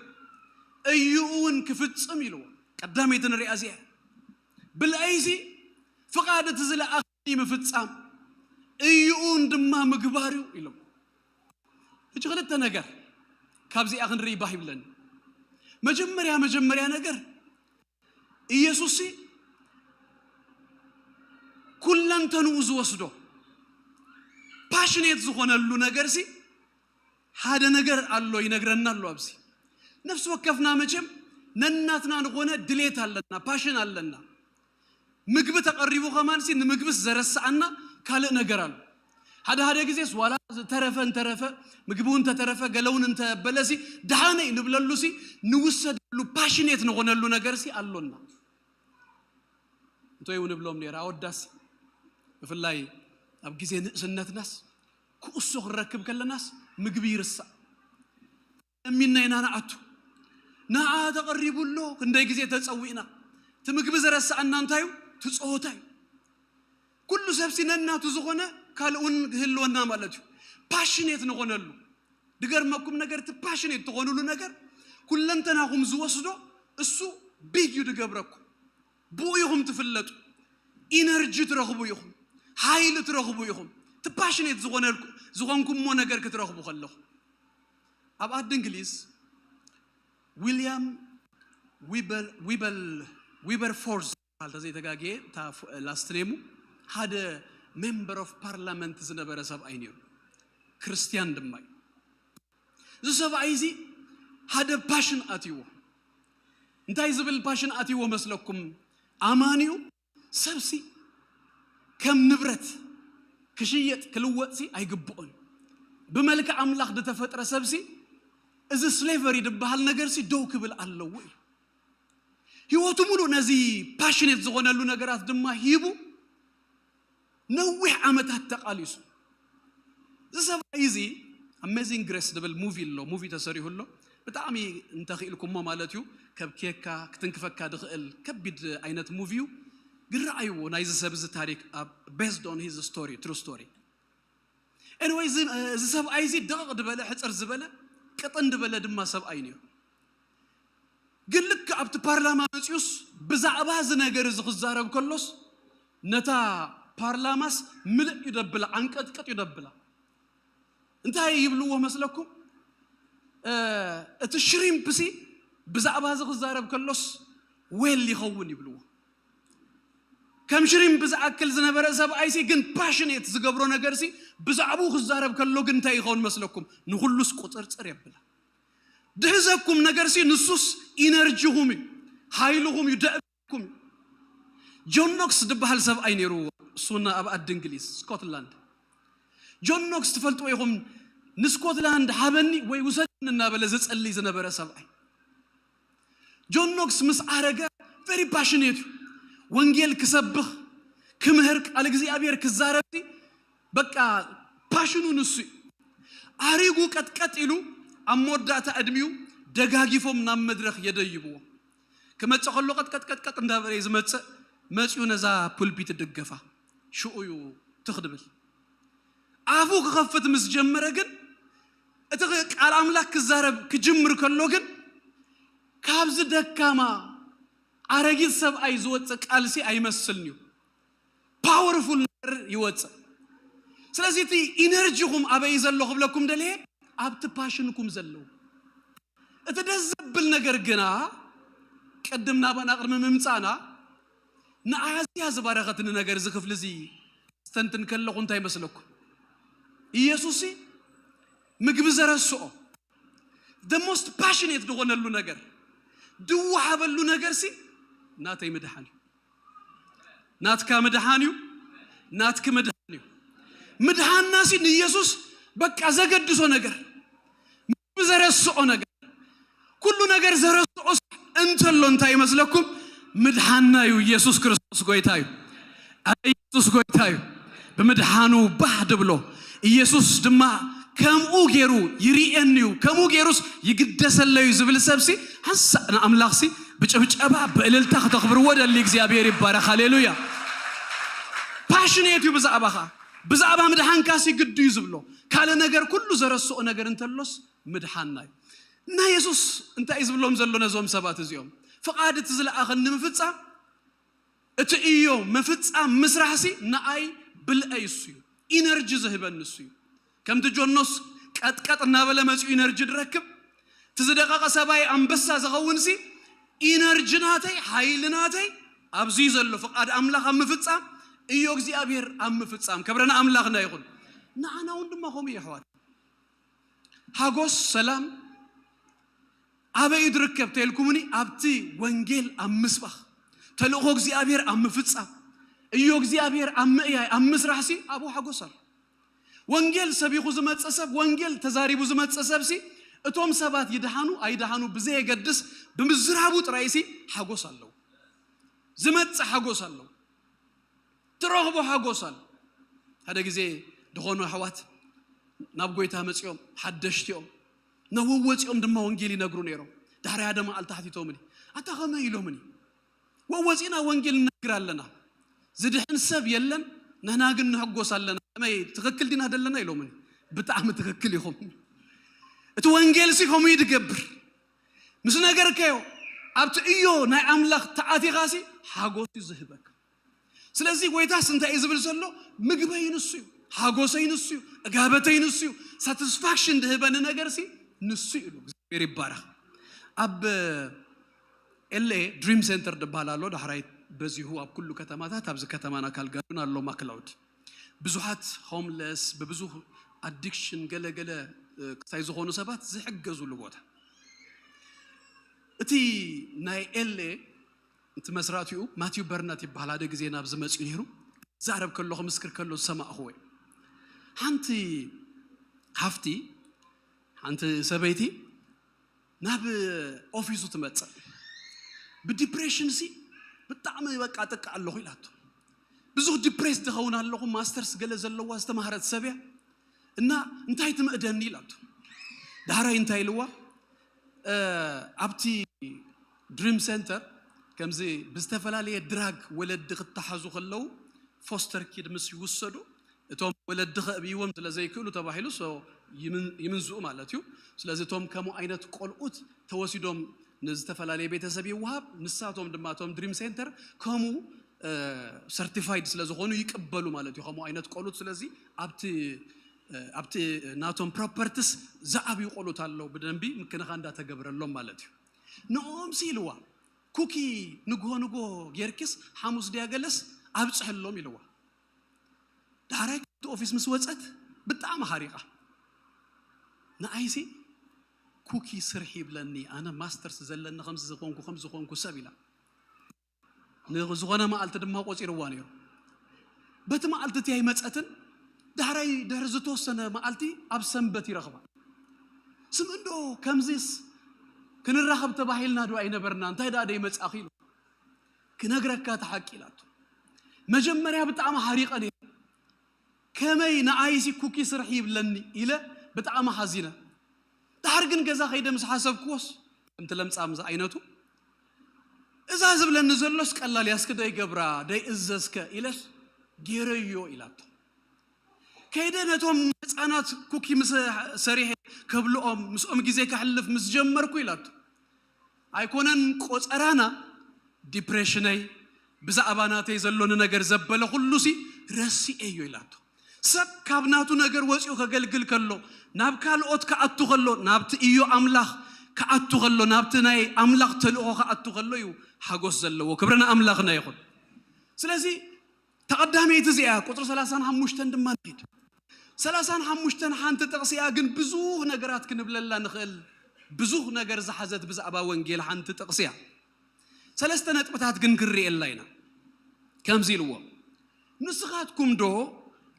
እዩ እውን ክፍፅም ኢልዎ። ቀዳመይቲ ንሪኣ እዚኣ። ብልዐይሲ ፍቓድ እቲ ዝለኣኸኒ ምፍፃም እዩ እውን ድማ ምግባር እዩ ኢሎም። ሕጂ ክልተ ነገር ካብዚኣ ክንርኢ ባህ ይብለኒ። መጀመርያ መጀመርያ ነገር ኢየሱስሲ ኩለንተንኡ ዝወስዶ ፓሽኔት ዝኾነሉ ነገርሲ ሓደ ነገር ኣሎ ይነግረና ኣሎ። ኣብዚ ነፍሲ ወከፍና መቸም ነናትና ዝኾነ ድሌት ኣለና፣ ፓሽን ኣለና። ምግቢ ተቐሪቡ ከማንሲ ንምግብስ ዘረስኣና ካልእ ነገር ኣሎ። ሓደ ሓደ ግዜስ ዋላ ዝተረፈ እንተረፈ ምግቢ እውን እንተተረፈ ገለ እውን እንተበለሲ ደሓነይ ንብለሉሲ ንውሰደሉ ፓሽኔት ንኾነሉ ነገርሲ ኣሎና። እንቶይ እውን እብሎም ነይረ ኣወዳሲ ብፍላይ ኣብ ግዜ ንእስነትናስ ኩእሶ ክንረክብ ከለናስ ምግቢ ይርሳእ። ለሚና ኢና ንኣቱ። ንዓ ተቐሪቡ ኣሎ ክንደይ ግዜ ተጸዊእና። እቲ ምግቢ ዘረስኣና እንታይ እዩ? እቲ ጸወታ እዩ። ኩሉ ሰብሲ ነናቱ ዝኾነ ካልእ እውን ክህልወና ማለት እዩ። ፓሽኔት ንኾነሉ ድገርመኩም ነገር እቲ ፓሽኔት ትኾኑሉ ነገር ኩለንተናኹም ዝወስዶ እሱ ቢግ እዩ ድገብረኩም። ብኡ ኢኹም ትፍለጡ። ኢነርጂ ትረኽቡ ኢኹም። ሓይሊ ትረኽቡ ኢኹም። እቲ ፓሽኔት ዝኾነልኩ- ዝኾንኩሞ ነገር ክትረኽቡ ከለኹም ኣብ ዓዲ እንግሊዝ ዊልያም ዊበል ዊበል ዊበርፎርዝ በሃል ተዘይተጋግየ እታ ላስት ኔሙ ሓደ ሜምበር ኦፍ ፓርላመንት ዝነበረ ሰብኣይ ነይሩ። ክርስትያን ድማ እዩ። እዚ ሰብኣይ እዚ ሓደ ፓሽን ኣትይዎ። እንታይ ዝብል ፓሽን ኣትይዎ መስለኩም? ኣማንዩ ሰብሲ ከም ንብረት ክሽየጥ ክልወጥሲ ኣይግብኦን። ብመልክዕ ኣምላኽ ዝተፈጥረ ሰብሲ እዚ ስሌቨሪ ዝበሃል ነገርሲ ደው ክብል ኣለዎ እዩ። ህይወቱ ሙሉእ ነዚ ፓሽኔት ዝኾነሉ ነገራት ድማ ሂቡ ነዊሕ ዓመታት ተቓሊሱ። እዚ ሰብኣይ እዚ ኣሜዚንግ ግሬስ ዝብል ሙቪ ኣሎ፣ ሙቪ ተሰሪሁ ኣሎ። ብጣዕሚ እንተኽኢልኩሞ ማለት እዩ፣ ከብክየካ ክትንክፈካ ዝኽእል ከቢድ ዓይነት ሙቪ እዩ። ግን ረኣይዎ ናይዚ ሰብ እዚ ታሪክ ኣብ based on his story, true story. Anyway እዚ ሰብኣይ እዚ ደቕቕ ዝበለ ሕፅር ዝበለ ቅጥን ዝበለ ድማ ሰብኣይ ነይሩ። ግን ልክ ኣብቲ ፓርላማ መፂኡስ ብዛዕባ እዚ ነገር እዚ ክዛረብ ከሎስ ነታ ፓርላማስ ምልእ እዩ ደብላ፣ ዓንቀጥቅጥ እዩ ደብላ። እንታይ ይብልዎ መስለኩም? እቲ ሽሪምፕሲ ብዛዕባ እዚ ክዛረብ ከሎስ ዌል ይኸውን ይብልዎ። ከም ሽሪምፕ ዝኣክል ዝነበረ ሰብኣይሲ ግን ፓሽኔት ዝገብሮ ነገርሲ ብዛዕባኡ ክዛረብ ከሎ ግን እንታይ ይኸውን መስለኩም? ንኹሉስ ቁፅርፅር የብላ። ድህዘኩም ነገርሲ ንሱስ ኢነርጂኹም እዩ፣ ሓይልኹም እዩ፣ ደዕብኩም እዩ። ጆን ኖክስ ዝበሃል ሰብኣይ ነይሩ። እሱና ኣብ ዓዲ እንግሊዝ ስኮትላንድ። ጆን ኖክስ ትፈልጥዎ ኢኹም። ንስኮትላንድ ሃበኒ ወይ ውሰድኒ እናበለ ዝጸልይ ዝነበረ ሰብኣይ። ጆን ኖክስ ምስ ዓረገ ቨሪ ፓሽኔት እዩ። ወንጌል ክሰብኽ ክምህር፣ ቃል እግዚኣብሔር ክዛረብ፣ በቃ ፓሽኑ ንሱ እዩ። ኣሪጉ ቀጥቀጥ ኢሉ ኣብ መወዳእታ ዕድሚኡ ደጋጊፎም ናብ መድረኽ የደይብዎ። ክመጽእ ከሎ ቀጥቀጥ ቀጥቀጥ እንዳበለ እዩ ዝመጽእ። መጺኡ ነዛ ፑልፒት ድገፋ፣ ሽኡ እዩ ትኽ ድብል። ኣፉ ክኸፍት ምስ ጀመረ ግን፣ እቲ ቃል ኣምላኽ ክዛረብ ክጅምር ከሎ ግን፣ ካብዚ ደካማ ኣረጊት ሰብኣይ ዝወጽእ ቃልሲ ኣይመስልን እዩ። ፓወርፉል ነገር ይወጽእ። ስለዚ እቲ ኢነርጂኹም ኣበይ ዘሎ ክብለኩም ደልየ፣ ኣብቲ ፓሽንኩም ዘለዉ። እቲ ደስ ዘብል ነገር ግና፣ ቅድም ናባና ቅድሚ ምምጻእና፣ ንኣዝያ ዝባረኸትኒ ነገር እዚ ክፍሊ እዚ ስተንትን ከለኹ እንታይ ይመስለኩም? ኢየሱስ ምግቢ ዘረስኦ፣ the most passionate ዝኾነሉ ነገር፣ ድወሃበሉ ነገር ሲ ናተይ ምድሓን እዩ። ናትካ ምድሓን እዩ። ናትኪ ምድሓን እዩ። ምድሓንና ሲ ንኢየሱስ በቃ ዘገድሶ ነገር፣ ምግቢ ዘረስኦ ነገር፣ ኩሉ ነገር ዘረስኦ እንተሎ እንታይ ይመስለኩም? ምድሓንና እዩ። ኢየሱስ ክርስቶስ ጎይታ እዩ። ኣረ ኢየሱስ ጎይታ እዩ። ብምድሓኑ ባህ ድብሎ፣ ኢየሱስ ድማ ከምኡ ገይሩ ይርእየኒ እዩ፣ ከምኡ ገይሩስ ይግደሰለይ እዩ ዝብል ሰብሲ፣ ሓንሳእ ንኣምላኽሲ ብጭብጨባ ብእልልታ ክተኽብርዎ ደሊ። እግዚኣብሔር ይባረኽ። ሃሌሉያ። ፓሽኔት እዩ ብዛዕባኻ። ብዛዕባ ምድሓንካሲ ግዲ እዩ ዝብሎ። ካልእ ነገር ኩሉ ዘረስኦ ነገር እንተሎስ ምድሓንና እዩ። እና የሱስ እንታይ እዩ ዝብሎም ዘሎ ነዞም ሰባት እዚኦም? ፍቓድ እቲ ዝለኣኸኒ ምፍጻም፣ እቲ እዮ ምፍጻም ምስራሕሲ ንኣይ ብልዐይ እሱ እዩ። ኢነርጂ ዝህበኒ እሱ እዩ። ከምቲ ጆኖስ ቀጥቀጥ እናበለ መጺኡ ኢነርጂ ድረክብ፣ እቲ ዝደቐቐ ሰብኣይ ኣንበሳ ዝኸውንሲ ኢነርጂ ናተይ፣ ሓይሊ ናተይ ኣብዚ እዩ ዘሎ። ፍቓድ ኣምላኽ ኣብ ምፍጻም፣ እዮ እግዚኣብሔር ኣብ ምፍጻም። ክብሪ ንኣምላኽና ይኹን። ንዓና እውን ድማ ከምኡ እዩ ኣሕዋት። ሓጎስ፣ ሰላም ኣበይ እዩ ዝርከብ ተልኩምኒ? ኣብቲ ወንጌል ኣብ ምስባኽ፣ ተልእኾ እግዚኣብሔር ኣብ ምፍጻም፣ እዮ እግዚኣብሔር ኣብ ምእያይ፣ ኣብ ምስራሕሲ ኣብኡ ሓጎስ ኣሎ። ወንጌል ሰቢኹ ዝመጽእ ሰብ፣ ወንጌል ተዛሪቡ ዝመጽእ ሰብሲ፣ እቶም ሰባት ይድሓኑ ኣይድሓኑ ብዘየገድስ፣ ብምዝራቡ ጥራይሲ ሓጎስ ኣለዎ። ዝመጽእ ሓጎስ ኣለዎ። ትረኽቦ ሓጎስ ኣሎ። ሓደ ግዜ ዝኾኑ ኣሕዋት ናብ ጎይታ መጺኦም፣ ሓደሽቲ እዮም። ናብ ወወጺኦም ድማ ወንጌል ይነግሩ ነይሮም። ድሕሪ ሓደ መዓልቲ ሓቲቶምኒ፣ ኣታ ከመይ ኢሎምኒ? ወወጺና ወንጌል ንነግር ኣለና። ዝድሕን ሰብ የለን፣ ንሕና ግን ንሕጎስ ኣለና። ከመይ ትኽክል ዲና ደለና? ኢሎምኒ። ብጣዕሚ ትኽክል ኢኹም። እቲ ወንጌልሲ ከምኡ እዩ ዝገብር። ምስ ነገርካዮ፣ ኣብቲ እዮ ናይ ኣምላኽ ተኣቲኻሲ ሓጎስ እዩ ዝህበካ። ስለዚ ጎይታስ እንታይ እዩ ዝብል ዘሎ? ምግበይ ንሱ እዩ፣ ሓጎሰይ ንሱ እዩ፣ እጋበተይ ንሱ እዩ፣ ሳቲስፋክሽን ዝህበኒ ነገርሲ ንሱ እዩ ኢሉ። እግዚኣብሔር ይባረኽ። ኣብ ኤልኤ ድሪም ሴንተር ዝበሃል ኣሎ፣ ዳሕራይ በዚሁ ኣብ ኩሉ ከተማታት፣ ኣብዚ ከተማና ካልጋሪውን ኣሎ ማክላውድ። ብዙሓት ሆምለስ፣ ብብዙሕ ኣዲክሽን ገለ ገለ፣ እ፣ ክስታይ ዝኾኑ ሰባት ዝሕገዙሉ ቦታ። እቲ ናይ ኤልኤ እቲ መስራቲኡ ማቲው በርነት ይበሃል። ሓደ ግዜ ናብዚ መጺኡ ነይሩ። ክዛረብ ከሎ፣ ክምስክር ከሎ ዝሰማዕኽዎ እዩ። ሓንቲ ሃፍቲ፣ ሓንቲ ሰበይቲ ናብ ኦፊሱ ትመጽእ። ብዲፕሬሽን ሲ ብጣዕሚ በቃ ጥቃ ኣለኹ ኢላቶ። ብዙሕ ዲፕሬስ ዝኸውን ኣለኹ፣ ማስተርስ ገለ ዘለዋ ዝተማህረት ሰብ እያ እና እንታይ ትምእደኒ ኢላቶ። ዳሕራይ እንታይ ኢልዋ? እ፣ ኣብቲ ድሪም ሴንተር ከምዚ ብዝተፈላለየ ድራግ ወለዲ ክተሓዙ ከለዉ ፎስተር ኪድ ምስ ይውሰዱ፣ እቶም ወለዲ ከእብይዎም ስለ ዘይክእሉ ተባሂሉ፣ ሶ ይምን-፣ ይምንዝኡ ማለት እዩ። ስለዚ እቶም ከምኡ ዓይነት ቆልዑት ተወሲዶም ንዝተፈላለየ ቤተሰብ ይወሃብ። ንሳቶም ድማ እቶም ድሪም ሴንተር ከምኡ፣ እ፣ ሰርቲፋይድ ስለ ዝኾኑ ይቅበሉ ማለት እዩ ከምኡ ዓይነት ቆልዑት። ስለዚ ኣብቲ፣ እ፣ ኣብቲ ናቶም ፕሮፐርቲስ ዝዓብዩ ቆልዑት ኣለዉ፣ ብደንቢ ምክንኻን እንዳተገብረሎም ማለት እዩ። ንኦም ሲ ኢልዋ፣ ኩኪ ንግሆ ንግሆ ጌርኪስ ሓሙስ ድያ ገለስ ኣብጽሕሎም ኢልዋ። ዳሕራይ ካብቲ ኦፊስ ምስ ወጸት ብጣዕሚ ሓሪቓ። ንኣይሲ ኩኪ ስርሒ ይብለኒ፣ ኣነ ማስተርስ ዘለኒ ከምዚ ዝኾንኩ፣ ከምዚ ዝኾንኩ ሰብ ኢላ። ንዝኾነ መዓልቲ ድማ ቆጺርዋ ነይሩ። በቲ መዓልቲ እቲ ኣይመጸትን። ዳሕራይ ድሕሪ ዝተወሰነ መዓልቲ ኣብ ሰንበት ይረኽባ። ስምእንዶ ከምዚስ ክንራኸብ ተባሂልና ዶ ኣይነበርና? እንታይ ደኣ ደይመጻኺ ኢሉ። ክነግረካ እቲ ሓቂ ኢላቶ። መጀመርያ ብጣዕሚ ሓሪቐ ነይረ። ከመይ ንኣይሲ ኩኪ ስርሒ ይብለኒ ኢለ ብጣዕሚ ሓዚነ። ድሓር ግን ገዛ ከይደ ምስ ሓሰብክዎስ፣ ከምቲ ለምጻም ዝዓይነቱ፣ እዛ ዝብለኒ ዘሎስ ቀላል ያስክ ደይገብራ ደይእዘዝከ ኢለስ፣ ገይረዮ ኢላቶ። ከይደ ነቶም ህፃናት ኩኪ ምስ ሰሪሐ ከብልኦም፣ ምስኦም ግዜ ከሕልፍ ምስ ጀመርኩ ኢላቶ። ኣይኮነን ቆፀራና፣ ዲፕሬሽነይ፣ ብዛዕባ ናተይ ዘሎኒ ነገር ዘበለ ኩሉሲ ረሲኤዮ ኢላቶ። ሰብ ካብ ናቱ ነገር ወፂኡ ከገልግል ከሎ፣ ናብ ካልኦት ክኣቱ ከሎ፣ ናብቲ እዮ ኣምላኽ ክኣቱ ከሎ፣ ናብቲ ናይ ኣምላኽ ተልእኾ ክኣቱ ከሎ እዩ ሓጎስ ዘለዎ። ክብሪ ንኣምላኽና ይኹን። ስለዚ ተቐዳመይቲ እዚኣ ቁፅሪ ሰላሳን ሓሙሽተን ድማ ንሂድ። ሰላሳን ሓሙሽተን ሓንቲ ጥቕሲ እያ፣ ግን ብዙህ ነገራት ክንብለላ ንኽእል። ብዙህ ነገር ዝሓዘት ብዛዕባ ወንጌል ሓንቲ ጥቕሲ እያ። ሰለስተ ነጥብታት ግን ክንርእየላ ኢና። ከምዚ ኢልዎ፣ ንስኻትኩም ዶ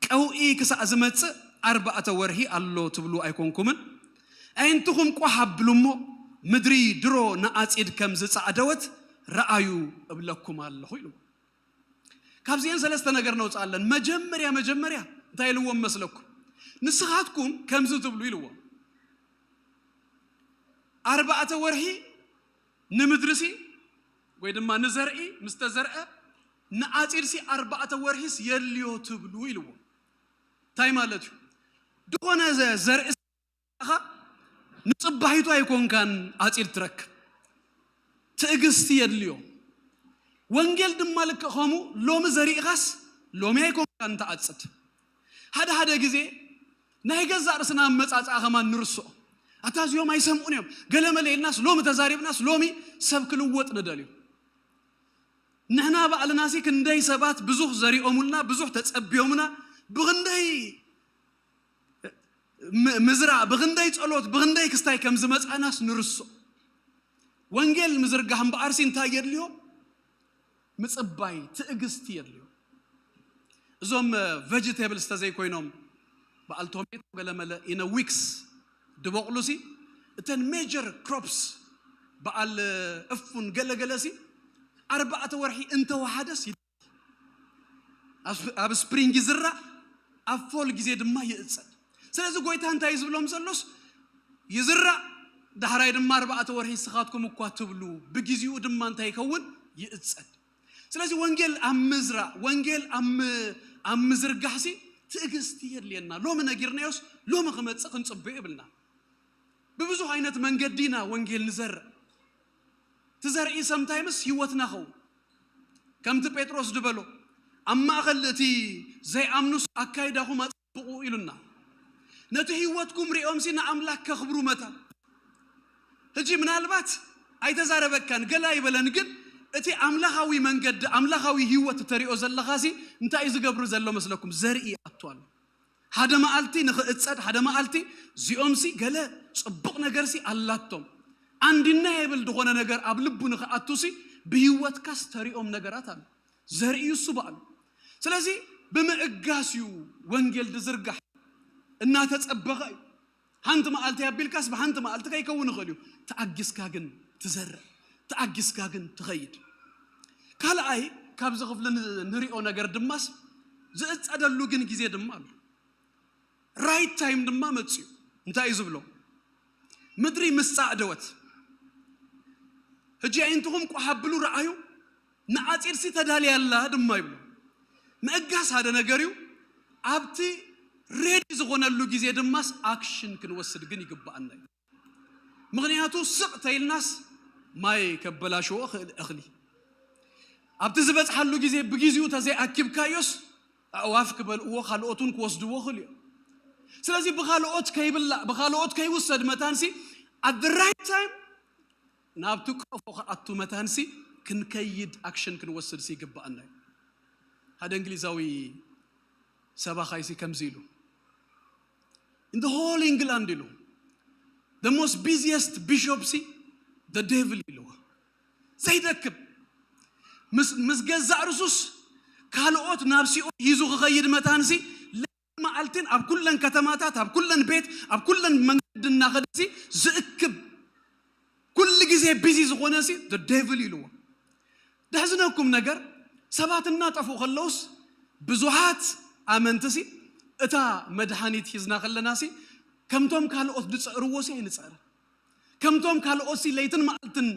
ቀውዒ ክሳዕ ዝመጽእ ኣርባዕተ ወርሒ ኣሎ ትብሉ ኣይኮንኩምን? ኣዒንትኹም ቋሕ ኣብሉ እሞ፣ ምድሪ ድሮ ንኣጺድ ከም ዝጻዕደወት ረኣዩ እብለኩም ኣለኹ ኢሉ። ካብዚአን ሰለስተ ነገር ነውፅኣለን። መጀመርያ መጀመርያ እንታይ ኢልዎም መስለኩም? ንስኻትኩም ከምዚ ትብሉ ኢልዎም፣ ኣርባዕተ ወርሒ ንምድርሲ ወይ ድማ ንዘርኢ ምስ ተዘርአ፣ ንኣፂድሲ ኣርባዕተ ወርሒስ የድልዮ ትብሉ ኢልዎም። እንታይ ማለት እዩ? ዝኾነ ዘ- ዘርኢ ኻ ንጽባሒቱ ኣይኮንካን ኣጺድ ትረክብ። ትዕግስቲ የድልዮ። ወንጌል ድማ ልክእ ከምኡ፣ ሎሚ ዘሪእኻስ ሎሚ ኣይኮንካን ትዓጽድ። ሓደ ሓደ ግዜ ናይ ገዛእ ርእስና ኣመጻጽኣ ከማን ንርስኦ። ኣታ እዚኦም ኣይሰምዑን እዮም፣ ገለመለ ኢልናስ፣ ሎሚ ተዛሪብናስ፣ ሎሚ ሰብ ክልወጥ ንደልዩ። ንሕና ባዕልናሲ ክንደይ ሰባት ብዙሕ ዘሪኦሙልና፣ ብዙሕ ተጸቢዮምና፣ ብኽንደይ ም- ምዝራእ፣ ብኽንደይ ጸሎት፣ ብኽንደይ ክስታይ ከም ዝመጻናስ ንርሶ። ወንጌል ምዝርጋሕ እምበኣርሲ እንታይ የድልዮ? ምጽባይ፣ ትዕግስቲ የድልዮ። እዞም ቨጅቴብልስ ተዘይኮይኖም፣ በዓል ቶሜቶ ገለመለ ኢነ ዊክስ ድበቕሉሲ፣ እተን ሜጀር ክሮፕስ፣ በዓል እፉን ገለገለሲ፣ ኣርባዕተ ወርሒ እንተወሓደስ ኣብ ስፕሪንግ ይዝራእ፣ ኣብ ፎል ግዜ ድማ ይእጸድ። ስለዚ ጎይታ እንታይ እዩ ዝብሎም ዘሎስ? ይዝራእ፣ ዳሕራይ ድማ ኣርባዕተ ወርሒ ንስኻትኩም እኳ ትብሉ፣ ብግዜኡ ድማ እንታይ ይኸውን? ይእጸድ። ስለዚ ወንጌል ኣብ ምዝራእ፣ ወንጌል ኣብ ም- ኣብ ምዝርጋሕሲ ትዕግስቲ የድልየና። ሎሚ ነጊርናዮስ ሎሚ ክመጽእ ክንጽበዮ የብልና። ብብዙሕ ዓይነት መንገዲ ኢና ወንጌል ንዘርእ። ትዘርኢ ሰምታይምስ ህይወትና ኸውን ከምቲ ጴጥሮስ ዝበሎ፣ ኣብ ማእኸል እቲ ዘይኣምኑስ ኣካይዳኹም ኣጸብቑ ኢሉና። ነቲ ህይወትኩም ሪኦምሲ ንኣምላክ ከኽብሩ መታን። ሕጂ ምናልባት ኣይተዛረበካን ገላ ኣይበለን፣ ግን እቲ ኣምላኻዊ መንገዲ ኣምላኻዊ ህይወት እተሪኦ ዘለኻሲ እንታይ እዩ ዝገብሩ ዘሎ መስለኩም? ዘርኢ ኣቱ ኣሎ። ሓደ መዓልቲ ንኽእጸድ፣ ሓደ መዓልቲ እዚኦምሲ ገለ ጽቡቕ ነገርሲ ኣላቶም፣ ኣንዲና የብል ዝኾነ ነገር ኣብ ልቡ ንኽኣቱሲ ብህይወትካስ ተሪኦም ነገራት ኣሎ። ዘርእዩ እሱ በዓሉ። ስለዚ ብምእጋስ እዩ ወንጌል ዝዝርጋሕ፣ እናተጸበቐ እዩ። ሓንቲ መዓልቲ ኣቢልካስ ብሓንቲ መዓልቲ ከይከውን ይኽእል እዩ። ተኣጊስካ ግን ትዘርእ፣ ተኣጊስካ ግን ትኸይድ። ካልኣይ ካብዚ ክፍሊ ንሪኦ ነገር ድማስ ዝእጸደሉ ግን ግዜ ድማ ኣሎ። ራይት ታይም ድማ መጽዩ። እንታይ እዩ ዝብሎ? ምድሪ ምስ ጻዕደወት፣ ሕጂ ኣዒንትኹም ቋሕ ኣብሉ ረኣዩ፣ ንዓጺድሲ ተዳልያ ኣላ ድማ ይብሎ። ምእጋስ ሓደ ነገር እዩ። ኣብቲ ሬዲ ዝኾነሉ ግዜ ድማስ ኣክሽን ክንወስድ ግን ይግብኣና እዩ። ምኽንያቱ ስቕ ተይልናስ ማይ ከበላሽዎ ኽእል እኽሊ ኣብቲ ዝበጽሓሉ ግዜ ብግዜኡ ተዘይኣኪብካዮስ ኣእዋፍ ክበልእዎ፣ ካልኦት እውን ክወስድዎ ኽእሉ እዮም። ስለዚ ብኻልኦት ከይብላዕ፣ ብኻልኦት ከይውሰድ መታንሲ፣ at the right time ናብቲ ቆፎ ክኣቱ መታንሲ ክንከይድ ኣክሽን ክንወስድሲ ይግብኣና እዩ። ሓደ እንግሊዛዊ ሰባኻይሲ ከምዚ ኢሉ፣ in the whole England ኢሉ፣ the most busiest bishop ሲ the devil ኢልዎ። ዘይደክም ምስ ምስ ገዛእ ርሱስ ካልኦት ናብ ሲኦል ሂዙ ክኸይድ መታንሲ፣ ለይትን መዓልትን ኣብ ኩለን ከተማታት፣ ኣብ ኩለን ቤት፣ ኣብ ኩለን መንገዲ እናኸደሲ ዝእክብ፣ ኩሉ ግዜ ቢዚ ዝኾነሲ the devil ኢልዎ። ደሕዝነኩም ነገር፣ ሰባት እናጠፍኡ ከለውስ ብዙሓት ኣመንትሲ እታ መድሃኒት ሒዝና ከለናሲ ከምቶም ካልኦት ዝፅዕርዎሲ ኣይንፅዕር። ከምቶም ካልኦትሲ ለይትን መዓልትን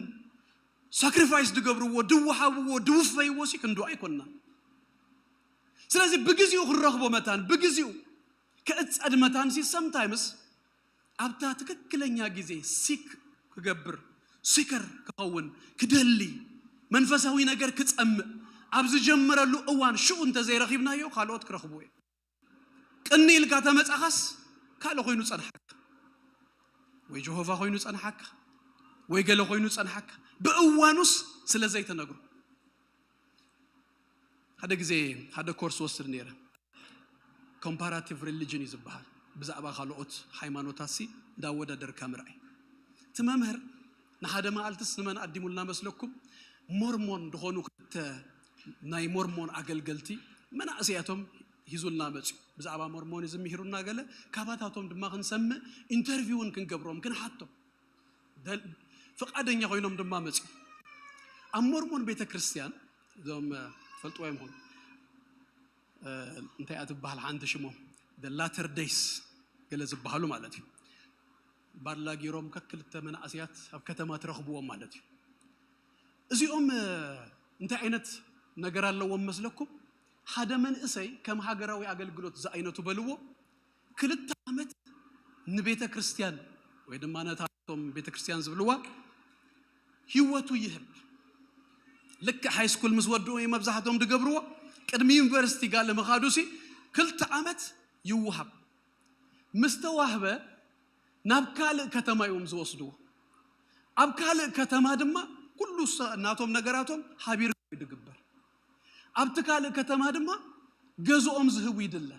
ሳክሪፋይስ ዝገብርዎ፣ ዝወሃብዎ፣ ዝውፈይዎሲ ክንዱ ኣይኮንናን። ስለዚ ብግዜኡ ክንረኽቦ መታን ብግዜኡ ክዕጸድ መታንሲ ሰምታይምስ ኣብታ ትክክለኛ ግዜ ሲክ ክገብር፣ ሲከር ክኸውን፣ ክደሊ፣ መንፈሳዊ ነገር ክጸምእ ኣብ ዝጀመረሉ እዋን ሽኡ እንተዘይረኺብናዮ ካልኦት ክረኽብዎ እዮም። ቅኒ ኢልካ ተመጻኻስ ካልእ ኮይኑ ጸንሓካ፣ ወይ ጀሆቫ ኮይኑ ጸንሓካ፣ ወይ ገለ ኮይኑ ጸንሓካ፣ ብእዋኑስ ስለ ዘይተነግሩ። ሓደ ግዜ ሓደ ኮርስ ወስድ ነይረ። ኮምፓራቲቭ ሪሊጅን እዩ ዝበሃል። ብዛዕባ ካልኦት ሃይማኖታትሲ እንዳወዳደርካ ምርኣይ። እቲ መምህር ንሓደ መዓልትስ ንመን ኣዲሙልና መስለኩም? ሞርሞን ዝኾኑ ክልተ ናይ ሞርሞን ኣገልገልቲ መናእሰያቶም ሂዙልና መፅዩ። ብዛዕባ ሞርሞን እዩ ዝምሂሩና ገለ ካባታቶም ድማ ክንሰምዕ ኢንተርቪውን ክንገብሮም ክንሓቶም ደል- ፍቃደኛ ኮይኖም ድማ መፅዩ። ኣብ ሞርሞን ቤተ ክርስቲያን እዞም እ፣ ትፈልጥዎ እዮም ኹም እንታይ እያ ትበሃል ሓንቲ ሽሞም ላተር ደይስ ገለ ዝበሃሉ ማለት እዩ። ባድላ ገይሮም ከክልተ መናእሰያት ኣብ ከተማ ትረኽብዎም ማለት እዩ። እዚኦም እ፣ እንታይ ዓይነት ነገር ኣለዎም መስለኩም? ሓደ መንእሰይ ከም ሃገራዊ ኣገልግሎት ዝኣይነቱ በልዎ ክልተ ዓመት ንቤተ ክርስቲያን ወይ ድማ ነታቶም ቤተ ክርስቲያን ዝብልዋ ህይወቱ ይህብ። ልክዕ ሃይ ስኩል ምስ ወድኡ እዩ መብዛሕቶም ዝገብርዎ። ቅድሚ ዩኒቨርሲቲ ጋለ ምኻዱሲ ክልተ ዓመት ይወሃብ። ምስ ተዋህበ ናብ ካልእ ከተማ እዮም ዝወስድዎ። ኣብ ካልእ ከተማ ድማ ኩሉ ሰ- ናቶም ነገራቶም ሃቢር ዝግበር። ኣብቲ ካልእ ከተማ ድማ ገዝኦም ዝህቡ ይድለ።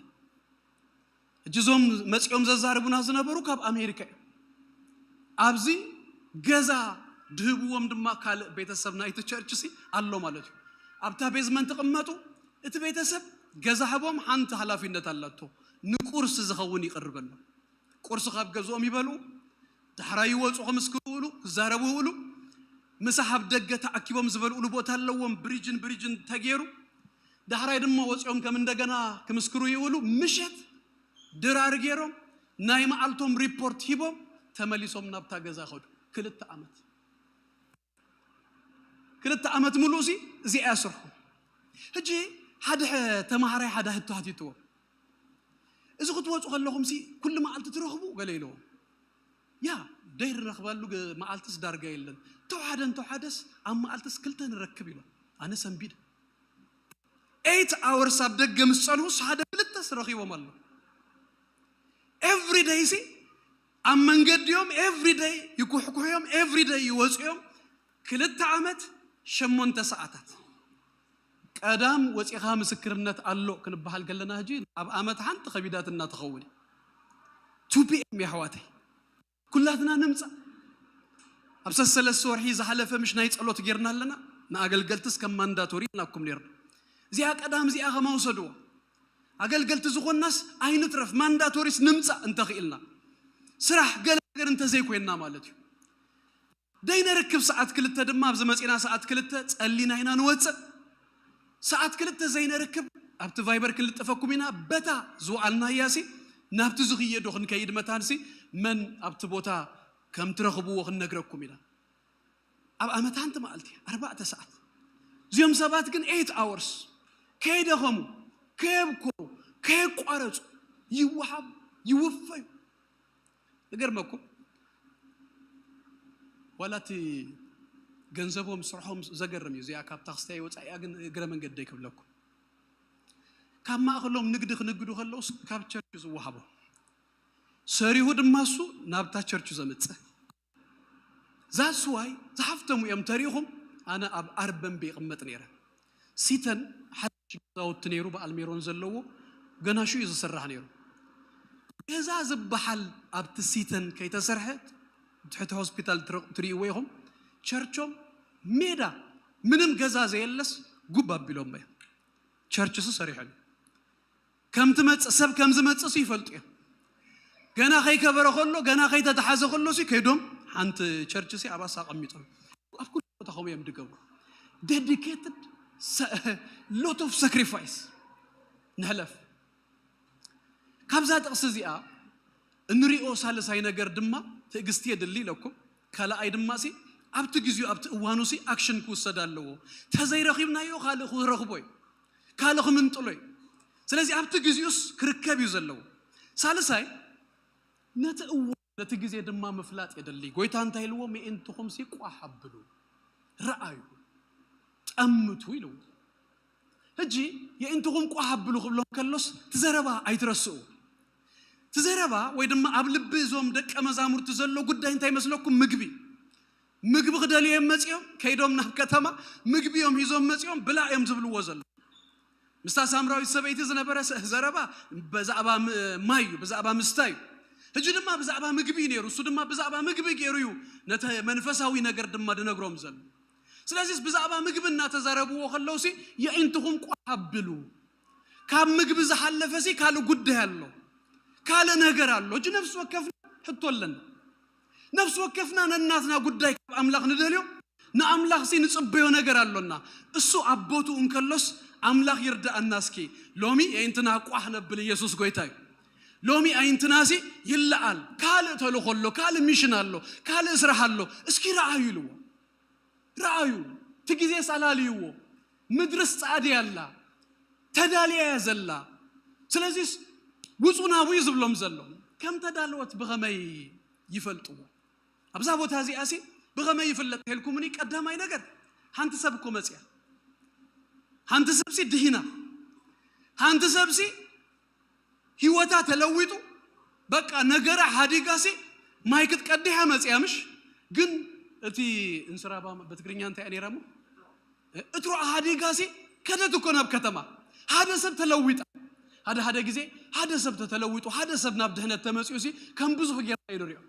ሕጂ እዞም መፂኦም ዘዛርቡና ዝነበሩ ካብ ኣሜሪካ እዮም። ኣብዚ ገዛ ድህብዎም ድማ ካልእ ቤተሰብ ናይቲ ቸርች ሲ ኣሎ ማለት እዩ። ኣብታ ቤዝመንት ይቕመጡ። እቲ ቤተሰብ ገዛ ህቦም ሓንቲ ሓላፊነት ኣለቶ፣ ንቁርሲ ዝኸውን ይቕርበሎም። ቁርሲ ካብ ገዝኦም ይበልኡ፣ ዳሕራይ ይወፁ፣ ክምስክሩ ይውሉ፣ ክዛረቡ ይውሉ። ምሳሕ ኣብ ደገ ተኣኪቦም ዝበልኡሉ ቦታ ኣለዎም፣ ብሪጅን ብሪጅን ተገይሩ። ዳሕራይ ድማ ወፂኦም ከም እንደገና ክምስክሩ ይውሉ። ምሸት ድራር ገይሮም ናይ መዓልቶም ሪፖርት ሂቦም ተመሊሶም ናብታ ገዛ ከዱ። ክልተ ዓመት ክልተ ዓመት ሙሉእ ሲ እዚኣ እያ ስርሑ። ሕጂ ሓደ ሐ- ተማሃራይ ሓደ ሕቶ ሓቲትዎ፣ እዚ ክትወፁ ከለኹም ሲ ኩሉ መዓልቲ ትረኽቡ ገለ ኢለዎም። ያ ደይ ንረኽበሉ ገ- መዓልትስ ዳርጋ የለን፣ ተውሓደ እንተውሓደስ ኣብ መዓልትስ ክልተ ንረክብ ኢሎም። ኣነ ሰንቢደ ኤይት ኣወርስ ኣብ ደገ ምስ ጸንሁስ ሓደ ክልተስ ረኺቦም ኣሎ። ኤቭሪ ደይ ሲ ኣብ መንገዲኦም ኤቭሪ ደይ ይኩሕኩሕዮም፣ ኤቭሪ ደይ ይወፅዮም። ክልተ ዓመት ሸሞንተ ሰዓታት ቀዳም ወፂኻ ምስክርነት ኣሎ ክንበሃል ከለና ሕጂ ኣብ ዓመት ሓንቲ ከቢዳትና ትኸውን። ቱ ፒ ኤም የሕዋተይ ኩላትና ንምፃእ። ኣብ ሰሰለስተ ወርሒ ዝሓለፈ ምሽ ናይ ፀሎት ጌርና ኣለና። ንኣገልገልትስ ከም ማንዳቶሪ ኢልናኩም ኔርና። እዚኣ ቀዳም እዚኣ ከማውሰድዎ ኣገልገልቲ ዝኾንናስ ኣይንትረፍ፣ ማንዳቶሪስ ንምፃእ እንተኽኢልና፣ ስራሕ ገለ ነገር እንተዘይኮይንና ማለት እዩ። ደይነርክብ ሰዓት ክልተ ድማ ኣብዚ መፂና ሰዓት ክልተ ፀሊና ኢና ንወፅእ። ሰዓት ክልተ ዘይነርክብ ኣብቲ ቫይበር ክንልጠፈኩም ኢና። በታ ዝወዓልናያሲ ናብቲ ዝኽየዶ ክንከይድ መታንሲ መን ኣብቲ ቦታ ከም ትረኽብዎ ክንነግረኩም ኢና። ኣብ ኣመት ሓንቲ መዓልቲ ኣርባዕተ ሰዓት። እዚኦም ሰባት ግን ኤይት ኣወርስ ከይደኸሙ፣ ከየብኮሩ፣ ከየቋረፁ ይወሃቡ፣ ይውፈዩ። ንገርመኩም ዋላ እቲ ገንዘቦም ስርሖም ዘገርም እዩ። እዚኣ ካብ ታክስታይ ወፃኢያ ግን እግረ መንገደይ ክብለኩም ካብ ማእኸሎም ንግዲ ክንግዱ ከለውስ ካብ ቸርች ዝወሃቦ ሰሪሁ ድማ እሱ ናብታ ቸርች ዘምፅእ። ዛስዋይ ዝሓፍተሙ እዮም ተሪኢኹም። ኣነ ኣብ ኣርበንቢ ይቕመጥ ነይረ። ሲተን ሓድሽ ገዛውቲ ነይሩ በዓል ሜሮን ዘለዎ ገና ሽኡ እዩ ዝስራሕ ነይሩ። ገዛ ዝበሃል ኣብቲ ሲተን ከይተሰርሐ ትሕቲ ሆስፒታል ትረ- ትርእይዎ ኢኹም። ቸርቾም ሜዳ ምንም ገዛ ዘየለስ ጉብ ኣቢሎም እዮም። ቸርችስ ሰሪሖም ከም ትመፅእ ሰብ ከም ዝመፅእ ይፈልጡ እዮም። ገና ከይከበረ ከሎ ገና ከይተተሓዘ ከሎ ሲ ከይዶም ሓንቲ ቸርች ሲ ኣብ ኣሳ ኣቐሚጦም ኣብ ኩሉ ቦታ ከምኡ እዮም ዝገብሩ። ዴዲኬትድ lot of sacrifice ንሕለፍ። ካብዛ ጥቕሲ እዚኣ እንሪኦ ሳልሳይ ነገር ድማ ትዕግስቲ የድሊ ኢለኩም። ካልኣይ ድማ ሲ ኣብቲ ግዜኡ ኣብቲ እዋኑ ሲ ኣክሽን ክውሰድ ኣለዎ። ተዘይረኺብናዮ ካልእ ክረኽቦ እዩ፣ ካልእ ክምንጥሎ እዩ። ስለዚ ኣብቲ ግዜኡስ ክርከብ እዩ ዘለዎ። ሳልሳይ ነቲ እዋን ነቲ ግዜ ድማ ምፍላጥ የድሊ። ጎይታ እንታይ ኢልዎም? የእንትኹም ሲ ቋሕ ኣብሉ፣ ረኣዩ፣ ጠምቱ ኢልዎም። ሕጂ የእንትኹም ቋሕ ኣብሉ ክብሎም ከሎስ ትዘረባ ኣይትረስኡ። ትዘረባ ወይ ድማ ኣብ ልቢ እዞም ደቀ መዛሙርቲ ዘሎ ጉዳይ እንታይ መስለኩም? ምግቢ። ምግቢ ክደልዩ እዮም መጺኦም፣ ከይዶም ናብ ከተማ ምግቢ እዮም ሂዞም መጺኦም፣ ብላ እዮም ዝብልዎ ዘሎ። ምስታ ሳምራዊት ሰበይቲ ዝነበረ ዘረባ ብዛዕባ ማይ እዩ፣ ብዛዕባ ምስታይ እዩ። ሕጂ ድማ ብዛዕባ ምግቢ እዩ ነይሩ። እሱ ድማ ብዛዕባ ምግቢ ገይሩ እዩ ነቲ መንፈሳዊ ነገር ድማ ድነግሮም ዘሎ። ስለዚስ ብዛዕባ ምግቢ እናተዛረብዎ ከለውሲ የዒንትኹም ቋሕ ኣብሉ። ካብ ምግቢ ዝሓለፈሲ ካልእ ጉዳይ ኣሎ፣ ካልእ ነገር ኣሎ። እጂ ነፍሲ ወከፍና ሕቶ ኣለና። ነፍሲ ወከፍና ነናትና ጉዳይ ካብ ኣምላኽ ንደልዮ፣ ንኣምላኽሲ ንጽበዮ ነገር ኣሎና። እሱ ኣብ ቦትኡ እንከሎስ ኣምላኽ ይርዳኣና። እስኪ ሎሚ የዒንትና ቋሕ ነብል። ኢየሱስ ጎይታ እዩ። ሎሚ ኣዒንትናሲ ይለዓል። ካልእ ተልእኾ ኣሎ፣ ካልእ ሚሽን ኣሎ፣ ካልእ ስራሕ ኣሎ። እስኪ ረኣዩ ኢልዎ። ረኣዩ፣ እቲ ግዜስ ኣላልይዎ። ምድርስ ጻዕዲ ኣላ፣ ተዳልያ እያ ዘላ። ስለዚስ ውጹ ናብኡ እዩ ዝብሎም ዘሎ። ከም ተዳለወት ብኸመይ ይፈልጥዎ? ኣብዛ ቦታ እዚኣሲ ብኸመይ ይፍለጥ ተልኩምኒ፣ ቀዳማይ ነገር ሓንቲ ሰብ እኮ መጽያ። ሓንቲ ሰብሲ ድሂና። ሓንቲ ሰብሲ ህይወታ ተለዊጡ፣ በቃ ነገራ ሓዲጋሲ ማይ ክትቀድሕ እያ መጽያ። ምሽ ግን እቲ እንስራባ በትግርኛ እንታይ እያ ነይራ እሞ? እትሮ ሓዲጋሲ ከደት እኮ ናብ ከተማ። ሓደ ሰብ ተለዊጣ። ሓደ ሓደ ግዜ ሓደ ሰብ ተተለዊጡ፣ ሓደ ሰብ ናብ ድሕነት ተመጽኡሲ ከም ብዙሕ ጌርና እዩ ንሪኦ።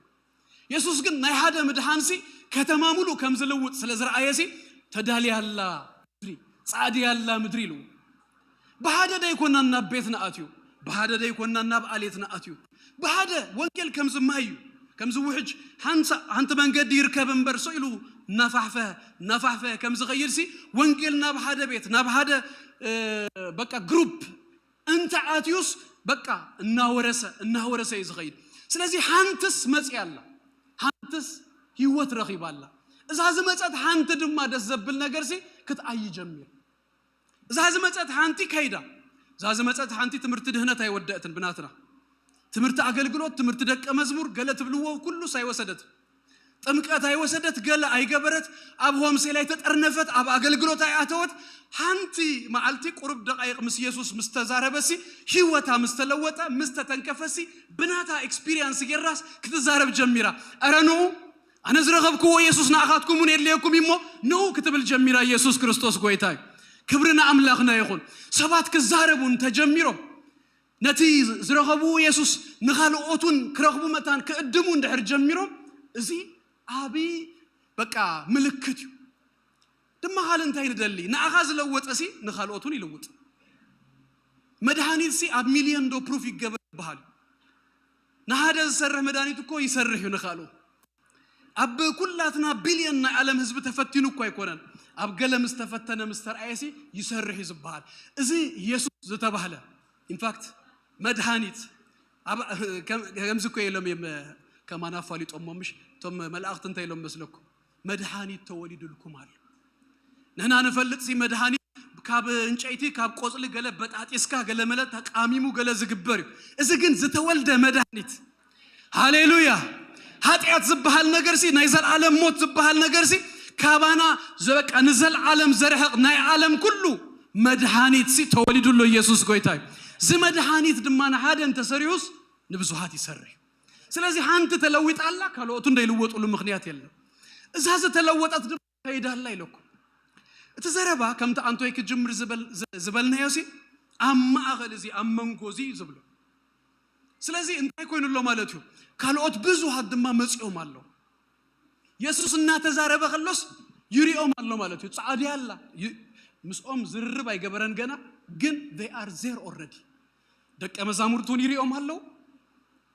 የሱስ ግን ናይ ሓደ ምድሓንሲ ከተማ ሙሉእ ከም ዝልውጥ ስለ ዝረኣየሲ፣ ተዳልያ ኣላ ምድሪ፣ ጻዕድያ ኣላ ምድሪ ኢሉ። ብሓደ ደይኮናን ናብ ቤት ንኣትዩ፣ ብሓደ ደይኮናን ናብ ኣሌት ንኣትዩ። ብሓደ ወንጌል ከም ዝማይ እዩ፣ ከም ዝውሕጅ፣ ሓንሳ-፣ ሓንቲ መንገዲ ይርከብ እምበር፣ ሰው ኢሉ እናፋሕፈ እናፋሕፈ ከም ዝኸይድሲ፣ ወንጌል ናብ ሓደ ቤት፣ ናብ ሓደ፣ እ፣ በቃ ግሩፕ እንተ ኣትዩስ፣ በቃ እናወረሰ እናወረሰ እዩ ዝኸይድ። ስለዚ ሓንትስ መጽያ ኣላ፣ ሓንትስ ህይወት ረኺባ ኣላ። እዛ ዝመጸት ሓንቲ ድማ ደስ ዘብል ነገርሲ ክትኣይ ጀሚር። እዛ ዝመጸት ሓንቲ ከይዳ፣ እዛ ዝመጸት ሓንቲ ትምህርቲ ድህነት ኣይወደእትን ብናትና። ትምህርቲ ኣገልግሎት፣ ትምህርቲ ደቀ መዝሙር፣ ገለ ትብልዎ ኩሉስ ኣይወሰደትን። ጥምቀት ኣይወሰደት፣ ገለ ኣይገበረት፣ ኣብ ሆምሴል ኣይተጠርነፈት፣ ኣብ ኣገልግሎት ኣይኣተወት። ሓንቲ መዓልቲ ቁሩብ ደቃይቕ ምስ የሱስ ምስ ተዛረበሲ፣ ህይወታ ምስ ተለወጠ፣ ምስ ተተንከፈሲ፣ ብናታ ኤክስፒሪየንስ ጌራስ ክትዛረብ ጀሚራ። "ኧረ ንኡ፣ ኣነ ዝረኸብክዎ የሱስ ንኣኻትኩም እውን የድልየኩም እዩሞ፣ ንኡ" ክትብል ጀሚራ። ኢየሱስ ክርስቶስ ጎይታ እዩ። ክብሪ ንኣምላኽና ይኹን። ሰባት ክዛረቡ እንተጀሚሮም፣ ነቲ ዝረኸብዎ የሱስ ንኻልኦት እውን ክረኽቡ መታን ክእድሙ እንድሕር ጀሚሮም፣ እዚ ዓቢ በቃ ምልክት እዩ። ድማ ካልእ እንታይ ንደሊ? ንኣኻ ዝለወጠሲ ንኻልኦት እውን ይልውጥ። መድሃኒትሲ ኣብ ሚልዮን ዶ ፕሩፍ ይገበር ይበሃል እዩ። ንሓደ ዝሰርሕ መድሃኒት እኮ ይሰርሕ እዩ ንኻልኡ። ኣብ ኩላትና ቢልዮን ናይ ዓለም ህዝቢ ተፈቲኑ እኮ ኣይኮነን። ኣብ ገለ ምስ ተፈተነ ምስ ተርኣየሲ ይሰርሕ እዩ ዝበሃል። እዚ የሱስ ዝተባህለ፣ ኢንፋክት፣ መድሃኒት ኣብ-፣ ከም-፣ ከምዚ እኮ ኢሎም እዮም ከማን ኣፋሊጦሞ፣ ምሽ? እቶም መላእኽቲ እንታይ ኢሎም መስለኩም? "መድሃኒት ተወሊዱልኩም ኣሎ።" ንሕና ንፈልጥ ሲ መድሃኒት ካብ እንጨይቲ፣ ካብ ቆጽሊ ገለ በጣጢስካ፣ ገለ መለ ተቃሚሙ ገለ ዝግበር እዩ። እዚ ግን ዝተወልደ መድሃኒት። ሃሌሉያ! ሓጢኣት ዝበሃል ነገር ሲ፣ ናይ ዘልዓለም ሞት ዝበሃል ነገር ሲ፣ ካባና ዘበቃ ንዘልዓለም ዘርሕቕ ናይ ዓለም ኩሉ መድሃኒት ሲ ተወሊዱ ኣሎ። ኢየሱስ ጎይታ እዩ። እዚ መድሃኒት ድማ ንሓደ እንተሰሪሑስ ንብዙሃት ይሰርሕ። ስለዚ ሓንቲ ተለዊጣ ኣላ፣ ካልኦቱ እንደይልወጡሉ ምኽንያት የለን። እዛ ዝተለወጠት ድማ ከይዳ ኣላ ኢለኩም። እቲ ዘረባ ከምቲ ኣንቶይ ክጅምር ዝበል-፣ ዝ-፣ ዝበልናዮ ሲ ኣብ ማእኸል እዚ ኣብ መንጎ እዚ እዩ ዝብሎ። ስለዚ እንታይ ኮይኑ ኣሎ ማለት እዩ? ካልኦት ብዙሃት ድማ መጺኦም ኣለዉ። የሱስ እናተዛረበ ከሎስ ይሪኦም ኣሎ ማለት እዩ። ጻዕዲ ኣላ። ይ-፣ ምስኦም ዝርርብ ኣይገበረን ገና፣ ግን they are there already። ደቀ መዛሙርቱ እውን ይሪኦም ኣለዉ፣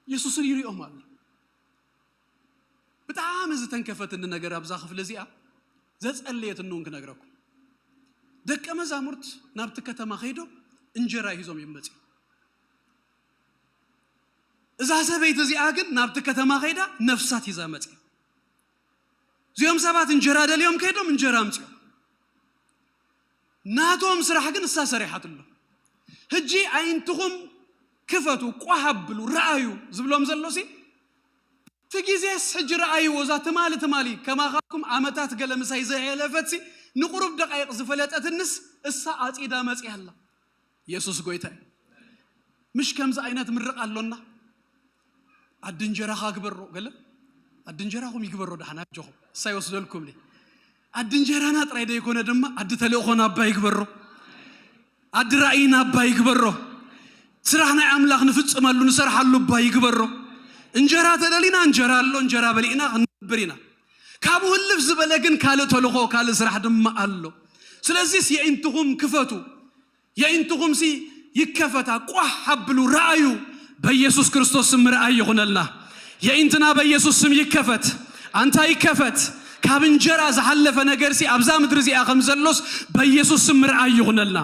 የሱስን ይሪኦም ኣሎ። ብጣዕሚ ዝተንከፈትኒ ነገር ኣብዛ ክፍሊ እዚኣ፣ ዘጸለየትኒ እውን ክነግረኩም። ደቀ መዛሙርት ናብቲ ከተማ ከይዶም እንጀራ ሒዞም እዮም መጺኦም። እዛ ሰበይቲ እዚኣ ግን ናብቲ ከተማ ከይዳ ነፍሳት ሒዛ መጺኣ። እዚኦም ሰባት እንጀራ ደልዮም ከይዶም እንጀራ ኣምጺኦም። ናቶም ስራሕ ግን እሳ ሰሪሓትሎም። ሕጂ ኣዒንትኹም ክፈቱ፣ ቋሕ ኣብሉ፣ ረኣዩ ዝብሎም ዘሎሲ፣ እቲ ግዜስ ሕጂ ረኣይዎ፣ እዛ ትማሊ ትማሊ ከማኻትኩም ዓመታት ገለ ምሳይ ዘየሕለፈትሲ ንቁሩብ ደቃይቕ ዝፈለጠትንስ እሳ ኣጺዳ መጺኣ ኣላ። የሱስ ጎይታ እዩ። ምሽ ከምዚ ዓይነት ምርቕ ኣሎና። ኣዲ እንጀራኻ ግበሮ ገለ ኣዲ እንጀራኹም ይግበሮ፣ ደሓን ኣጆኹም፣ እሳ ይወስደልኩም። ኣዲ እንጀራና ጥራይ ደይኮነ ድማ ኣዲ ተልእኾና ኣባ ይግበሮ፣ ኣዲ ራእይና ኣባ ይግበሮ። ስራሕ ናይ ኣምላኽ ንፍጽመሉ ንሰርሓሉ እባ ይግበሮ። እንጀራ ተደሊና እንጀራ ኣሎ፣ እንጀራ በሊዕና ክንነብር ኢና። ካብኡ ህልፍ ዝበለ ግን ካልእ ተልእኾ ካልእ ስራሕ ድማ ኣሎ። ስለዚስ የኢንትኹም ክፈቱ፣ የኢንትኹምሲ ይከፈታ፣ ቋሕ ሓብሉ፣ ረኣዩ። በኢየሱስ ክርስቶስ ስም ርኣይ ይኹነልና። የኢንትና በኢየሱስ ስም ይከፈት። ኣንታ ይከፈት። ካብ እንጀራ ዝሓለፈ ነገርሲ ኣብዛ ምድሪ እዚኣ ከም ዘሎስ በኢየሱስ ስም ርኣይ ይኹነልና።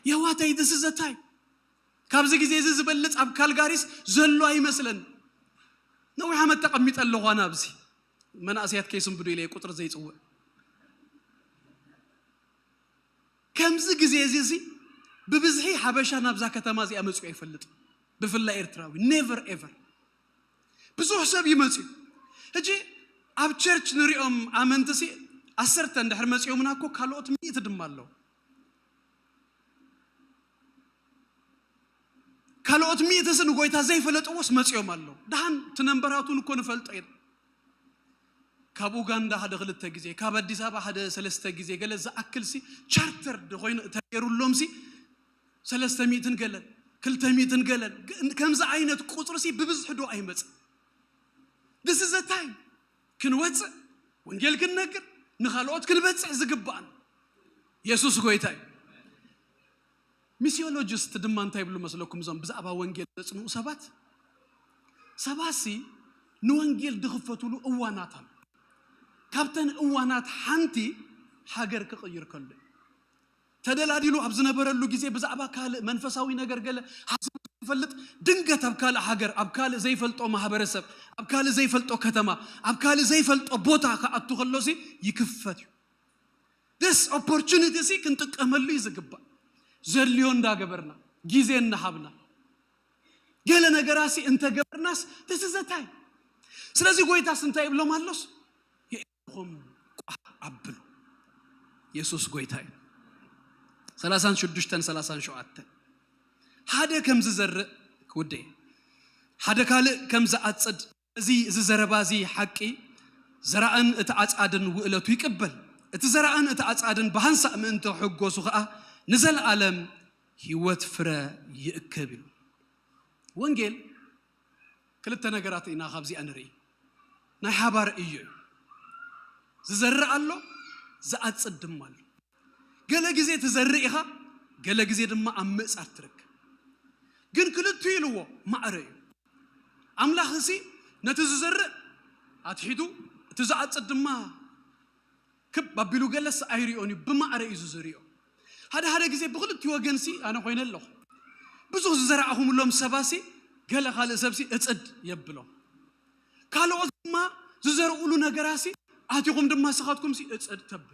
የዋተይ this is the time። ካብዚ ግዜ እዚ ዝበልጽ ኣብ ካልጋሪስ ዘሎ ኣይመስለን። ነዊሕ ዓመት ተቐሚጠ ኣለኹ ኣነ ኣብዚ። መናእሰያት ከይስንብዱ ኢለ ቁጽሪ ዘይጽውዕ። ከምዚ ግዜ እዚ እዚ ብብዝሒ ሓበሻ ናብዛ ከተማ እዚኣ መጽኡ ኣይፈልጥን። ብፍላይ ኤርትራዊ never ever። ብዙሕ ሰብ ይመጽኡ። ሕጂ ኣብ ቸርች ንሪኦም ኣመንትሲ ዓሰርተ እንድሕር መጺኦምና እኮ ካልኦት ሚእቲ ድማ ኣለዉ። ካልኦት ሚእትስ ንጎይታ ዘይፈለጥዎስ መጺኦም ኣለዉ። ደሓን እቲ ነንበራቱን እኮ ንፈልጦ ኢና። ካብ ኡጋንዳ ሓደ ክልተ ግዜ፣ ካብ ኣዲስ ኣበባ ሓደ ሰለስተ ግዜ ገለ ዝኣክልሲ ቻርተርድ ኮይኑ ተገይሩሎምሲ ሰለስተ ሚእትን ገለን ክልተ ሚእትን ገለን ግ- ከምዚ ዓይነት ቁጽርሲ ብብዝሒ ዶ ኣይመጽእ? This is the time ክንወጽእ፣ ወንጌል ክንነግር፣ ንኻልኦት ክንበጽሕ ዝግባኣን። የሱስ ጎይታ እዩ። ሚስዮሎጂስት ድማ እንታይ ይብሉ መስለኩም? እዞም ብዛዕባ ወንጌል ዘጽንኡ ሰባት፣ ሰባሲ ንወንጌል ድኽፈቱሉ እዋናት ኣሎ። ካብተን እዋናት ሓንቲ ሃገር ክቕይር ከሎ እዩ። ተደላዲሉ ኣብ ዝነበረሉ ግዜ ብዛዕባ ካልእ መንፈሳዊ ነገር ገለ ሓሳብ ዝፈልጥ ድንገት ኣብ ካልእ ሃገር፣ ኣብ ካልእ ዘይፈልጦ ማህበረሰብ፣ ኣብ ካልእ ዘይፈልጦ ከተማ፣ ኣብ ካልእ ዘይፈልጦ ቦታ ክኣቱ ከሎሲ ይክፈት እዩ። This opportunity ሲ ክንጥቀመሉ እዩ ዝግባእ። ዘድልዮ እንዳገበርና፣ ግዜ እናሃብና፣ ገለ ነገራሲ እንተገበርናስ this is the time። ስለዚ ጎይታስ እንታይ ይብሎም ኣሎስ? የኢንትኹም ቋሕ ኣብሉ። የሱስ ጎይታ እዩ። ሰላሳን ሽዱሽተን ሰላሳን ሸውዓተን ሓደ ከም ዝዘርእ ክውደ ሓደ ካልእ ከም ዝኣጽድ እዚ እዚ ዘረባ እዚ ሓቂ ዘራእን እቲ ዓጻድን ውእለቱ ይቅበል። እቲ ዘራእን እቲ ዓጻድን ብሃንሳእ ምእንቲ ክሕጎሱ ኸኣ ንዘለኣለም ህይወት ፍረ ይእክብ ኢሉ። ወንጌል ክልተ ነገራት ኢና ካብዚኣ ንርኢ። ናይ ሓባር እዩ እዩ። ዝዘርእ ኣሎ፣ ዝኣጽድ ድማ ኣሎ። ገለ ግዜ ትዘርእ ኢኻ፣ ገለ ግዜ ድማ ኣብ ምእጻድ ትርከብ። ግን ክልቲኡ ኢልዎ ማዕረ እዩ። ኣምላኽ እሲ ነቲ ዝዘርእ ኣትሒቱ፣ እቲ ዝኣጽድ ድማ ክብ ኣቢሉ ገለስ ኣይሪኦን እዩ፣ ብማዕረ እዩ ዝዝርኦ። ሓደ ሓደ ግዜ ብክልቲኡ ወገንሲ ኣነ ኮይነ ኣለኹ። ብዙሕ ዝዘራእኹምሎም ሰባሲ ገለ ካልእ ሰብሲ እጽድ የብሎም። ካልኦት ድማ ዝዘርኡሉ ነገራሲ ኣቲኹም ድማ ስኻትኩምሲ እጽድ ተብሉ።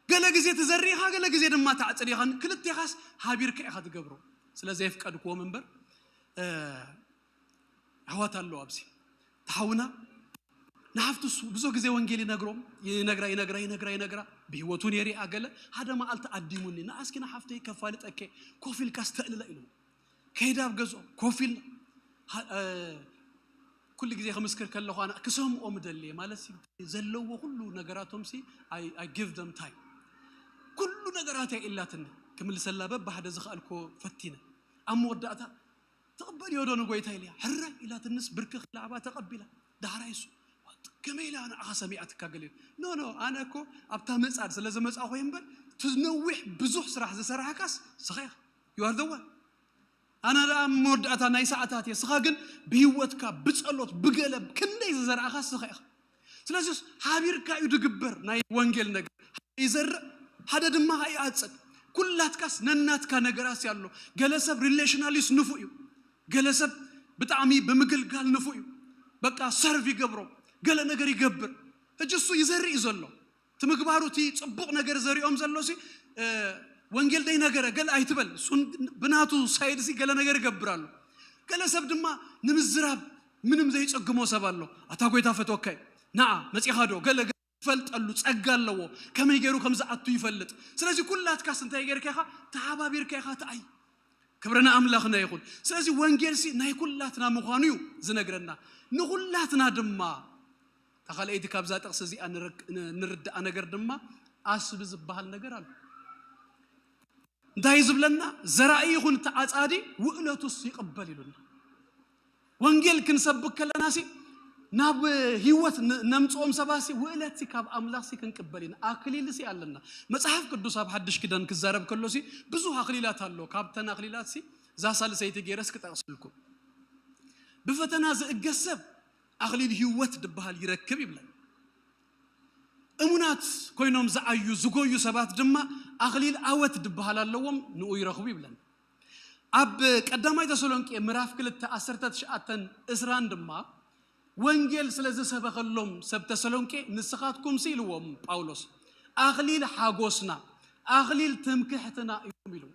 ገለ ግዜ ትዘርእ ኢኻ፣ ገለ ግዜ ድማ ተዕጽድ ኢኻ። ክልቴኻስ ሃቢርካ ኢኻ ትገብሮ። ስለ ዘየፍቀድክዎም እምበር፣ እ፣ ኣሕዋት ኣለዉ ኣብዚ። ተሓውና ንሓፍቱ እሱ ብዙሕ ግዜ ወንጌል ይነግሮም፣ ይነግራ፣ ይነግራ፣ ይነግራ፣ ይነግራ። ብህይወቱ ነይሩ ይኣ ገለ ሓደ መዓልቲ ኣዲሙኒ፣ "ንኣስኪ ንሓፍተይ ከፋልጠኬ ኮፍ ኢልካ ስተእልላ" ኢሉ። ከይዳ ኣብ ገዝኦም ኮፍ ኢልና። ሃ-፣ እ፣ ኩሉ ግዜ ክምስክር ከለኹ ኣነ ክሰምኦም ደልየ፣ ማለት ሲ፣ ዘለዎ ኩሉ ነገራቶም ሲ፣ I፣ I give them time። ኩሉ ነገራት እያ ኢላትኒ። ክምልሰላ በብሓደ ዝኸኣልኮ ፈቲነ። ኣብ መወዳእታ፣ "ትቕበልዮ ዶ ንጎይታ?" ኢልያ። ሕራይ ኢላትንስ ብርክኽ ኢላ ኣባ ተቐቢላ። ዳሕራይ እሱ፣ "ከመይ ኢላ ንዓኻ ሰሚዓትካ?" ገለ ኢሉ። "ኖ፣ ኖ፣ ኣነ እኮ ኣብታ ምጻድ ስለ ዝመጻኹ እየ እምበር፣ እቲ ነዊሕ ብዙሕ ስራሕ ዝሰራሕካስ ስኻ ኢኻ። You are the one። ኣነ ደኣ መወዳእታ ናይ ሰዓታት እየ። ስኻ ግን ብህይወትካ፣ ብጸሎት፣ ብገለ ክንደይ ዝዘራእኻስ ስኻ ኢኻ። ስለዚስ ሃቢርካ እዩ ድግበር ናይ ወንጌል ነገር። ይዘርእ፣ ሓደ ድማ ይኣጽድ። ኩላትካስ ነናትካ ነገራት ኣሎ። ገለ ሰብ ሪሌሽናሊስ ንፉ እዩ። ገለ ሰብ ብጣዕሚ ብምግልጋል ንፉ እዩ። በቃ ሰርቭ ይገብሮ፣ ገለ ነገር ይገብር። ሕጂ እሱ ይዘርእ እዩ ዘሎ። እቲ ምግባሩ፣ እቲ ጽቡቕ ነገር ዘሪኦም ዘሎ ሲ፣ እ፣ ወንጌል ደይ ነገረ ገለ ኣይትበል። እሱን ብናቱ ሳይድ ሲ ገለ ነገር ይገብር ኣሎ። ገለ ሰብ ድማ ንምዝራብ ምንም ዘይጸግሞ ሰብ ኣሎ። ኣታ ጎይታ ፈትወካ እዩ። ንዓ መጺኻ ዶ? ገለ ገለ ይፈልጠሉ ጸጋ ኣለዎ። ከመይ ገይሩ ከም ዝኣቱ ይፈልጥ። ስለዚ ኩላትካስ እንታይ ገይርካ ኢኻ? ተሓባቢርካ ኢኻ ትኣይ። ክብሪ ንኣምላኽና ይኹን። ስለዚ ወንጌል ሲ ናይ ኩላትና ምዃኑ እዩ ዝነግረና። ንኹላትና ድማ እታ ካልኣይቲ ካብዛ ጥቕሲ እዚኣ ንረክ-፣ ን-፣ ንርዳእ ነገር ድማ ኣስቢ ዝበሃል ነገር ኣሎ። እንታይ እዩ ዝብለና? ዘራኢ ይኹን ተዓጻዲ ውእለቱስ ይቕበል ኢሉና። ወንጌል ክንሰብክ ከለና ሲ ናብ ህይወት ን-፣ ነምጽኦም ሰባት ሲ ውእለት ሲ ካብ ኣምላኽ ሲ ክንቅበል ኢና። ኣክሊል ሲ ኣለና። መጽሓፍ ቅዱስ ኣብ ሓድሽ ኪዳን ክዛረብ ከሎ ሲ ብዙሕ ኣክሊላት ኣሎ። ካብተን ኣክሊላት ሲ እዛ ሳልሰይቲ ገይረስ ክጠቕሰልኩም። ብፈተና ዝእገስ ሰብ ኣክሊል ህይወት ድበሃል ይረክብ ይብለን። እሙናት ኮይኖም ዝዓዩ ዝጎዩ ሰባት ድማ ኣክሊል ኣወት ድበሃል ኣለዎም፣ ንኡ ይረኽቡ ይብለን። ኣብ ቀዳማይ ተሰሎንቄ ምዕራፍ ክልተ ዓሰርተ ትሽዓተን ዕስራን ድማ ወንጌል ስለ ዝሰበኸሎም ሰብ ተሰሎንቄ ንስኻትኩም ሲ ኢልዎም ጳውሎስ ኣክሊል ሓጎስና ኣክሊል ትምክሕትና እዮም ኢሉ።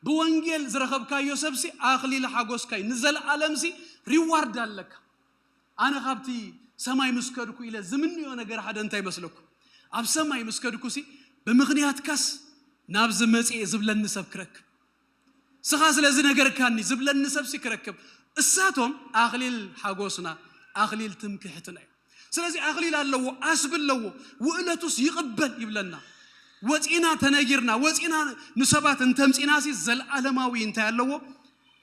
ብወንጌል ዝረኸብካዮ ሰብ ሲ ኣክሊል ሓጎስካ እዩ። ንዘለዓለም ሲ ሪዋርድ ኣለካ። ኣነ ካብቲ ሰማይ ምስ ከድኩ ኢለ ዝምንዮ ነገር ሓደ እንታይ መስለኩም? ኣብ ሰማይ ምስ ከድኩ ሲ ብምኽንያትካስ ናብዚ መጽኤ ዝብለኒ ሰብ ክረክብ፣ ስኻ ስለዚ ነገርካኒ ዝብለኒ ሰብ ሲ ክረክብ። እሳቶም ኣክሊል ሓጎስና ኣክሊል ትምክሕትና እዩ። ስለዚ ኣክሊል ኣለዎ፣ ኣስቢ ኣለዎ፣ ውእለቱስ ይቕበል ይብለና። ወፂና ተነጊርና ወፂና ንሰባት እንተምፂና ሲ ዘለዓለማዊ እንታይ ኣለዎ?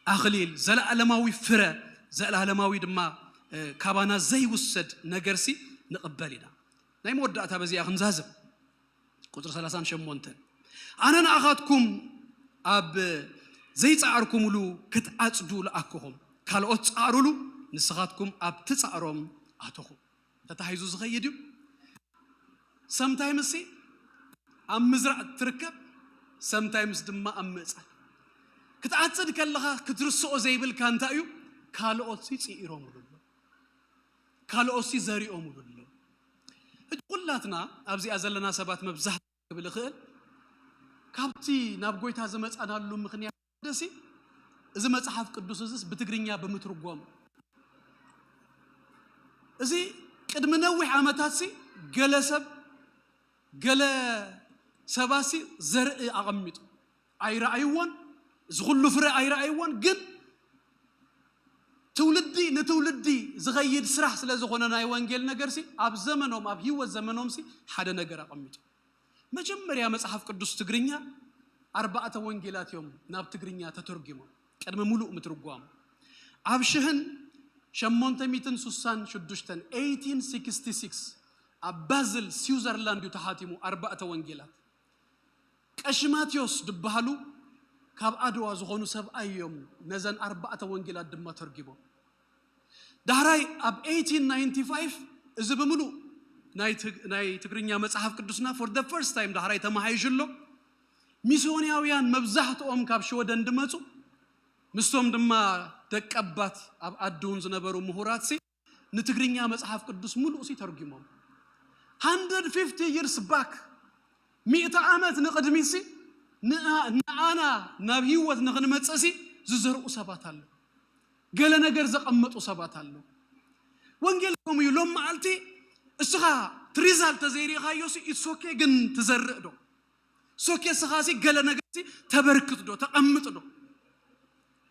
ኣክሊል፣ ዘለዓለማዊ ፍረ፣ ዘለዓለማዊ ድማ፣ እ፣ ካባና ዘይውሰድ ነገር ሲ ንቕበል ኢና። ናይ መወዳእታ በዚኣ ክንዛዝም። ቁጽሪ ሰላሳን ሸሞንተን፣ ኣነ ንኣኻትኩም ኣብ ዘይጻዕርኩምሉ ክትዓጽዱ ለኣክኹም። ካልኦት ጻዕሩሉ፣ ንስኻትኩም ኣብቲ ጻዕሮም ኣተኹም። ተታሂዙ ዝኸይድ እዩ። ሰምታይምስ ኣብ ምዝራእ ትርከብ፣ ሰምታይምስ ድማ ኣብ ምዕጻድ። ክትዓጽድ ከለኻ ክትርስኦ ዘይብልካ እንታይ እዩ? ካልኦት ሲ ጽኢሮምሉ ኣሎ። ካልኦት ሲ ዘሪኦምሉ ኣሎ። ሕጂ ኩላትና ኣብዚኣ ዘለና ሰባት መብዛሕትኡ ክብል እኽእል፣ ካብቲ ናብ ጎይታ ዝመጻናሉ ምኽንያት ደሲ እዚ መጽሓፍ ቅዱስ እዚስ ብትግርኛ ብምትርጓም፣ እዚ ቅድሚ ነዊሕ ዓመታት ሲ ገለ ሰብ፣ ገለ ሰባት ሲ ዘርኢ ኣቐሚጡ ኣይረኣይዎን፣ እዚ ኩሉ ፍረ ኣይረኣይዎን፣ ግን ትውልዲ ንትውልዲ ዝኸይድ ስራሕ ስለ ዝኾነ ናይ ወንጌል ነገር ሲ ኣብ ዘመኖም፣ ኣብ ህይወት ዘመኖም ሲ ሓደ ነገር ኣቐሚጡ። መጀመርያ መጽሓፍ ቅዱስ ትግርኛ ኣርባዕተ ወንጌላት እዮም ናብ ትግርኛ ተተርጉሞም ቅድሚ ምሉእ ምትርጓሙ። ኣብ ሽሕን ሸሞንተ ሚእትን ስሳን ሽዱሽተን፣ ኤይቲን ሲክስቲ ሲክስ፣ ኣብ ባዝል ስዊዘርላንድ እዩ ተሓቲሙ ኣርባዕተ ወንጌላት። ቀሺ ማቴዎስ ዝበሃሉ ካብ ኣድዋ ዝኾኑ ሰብኣይ እዮም ነዘን ኣርባዕተ ወንጌላት ድማ ተርጊሞም። ዳሕራይ ኣብ ኤይቲን ናይንቲ ፋይቭ እዚ ብምሉእ ናይ ትግ-፣ ናይ ትግርኛ መጽሓፍ ቅዱስና for the first time ዳሕራይ ተመሓይሹ ኣሎ። ሚስዮናውያን መብዛሕትኦም ካብ ሽወደን ድመጹ፣ ምስቶም ድማ ደቀባት ኣብ ዓዲ እውን ዝነበሩ ምሁራት ሲ ንትግርኛ መጽሓፍ ቅዱስ ምሉእ ሲ ተርጉሞም። ሃንድረድ ፊፍቲ ይርስ ባክ፣ ሚእቲ ዓመት ንቕድሚት ሲ ንኣ-፣ ንኣና ናብ ህይወት ንኽንመጽእ ሲ ዝዘርኡ ሰባት ኣለዉ። ገለ ነገር ዘቐመጡ ሰባት ኣለዉ። ወንጌል ከምኡ እዩ። ሎም መዓልቲ እስኻ እቲ ሪዛልት ተዘይሪእኻዮ ሲ it's okay፣ ግን ትዘርእ ዶ? It's okay፣ እስኻ ሲ ገለ ነገር ሲ ተበርክት ዶ? ተቐምጥ ዶ?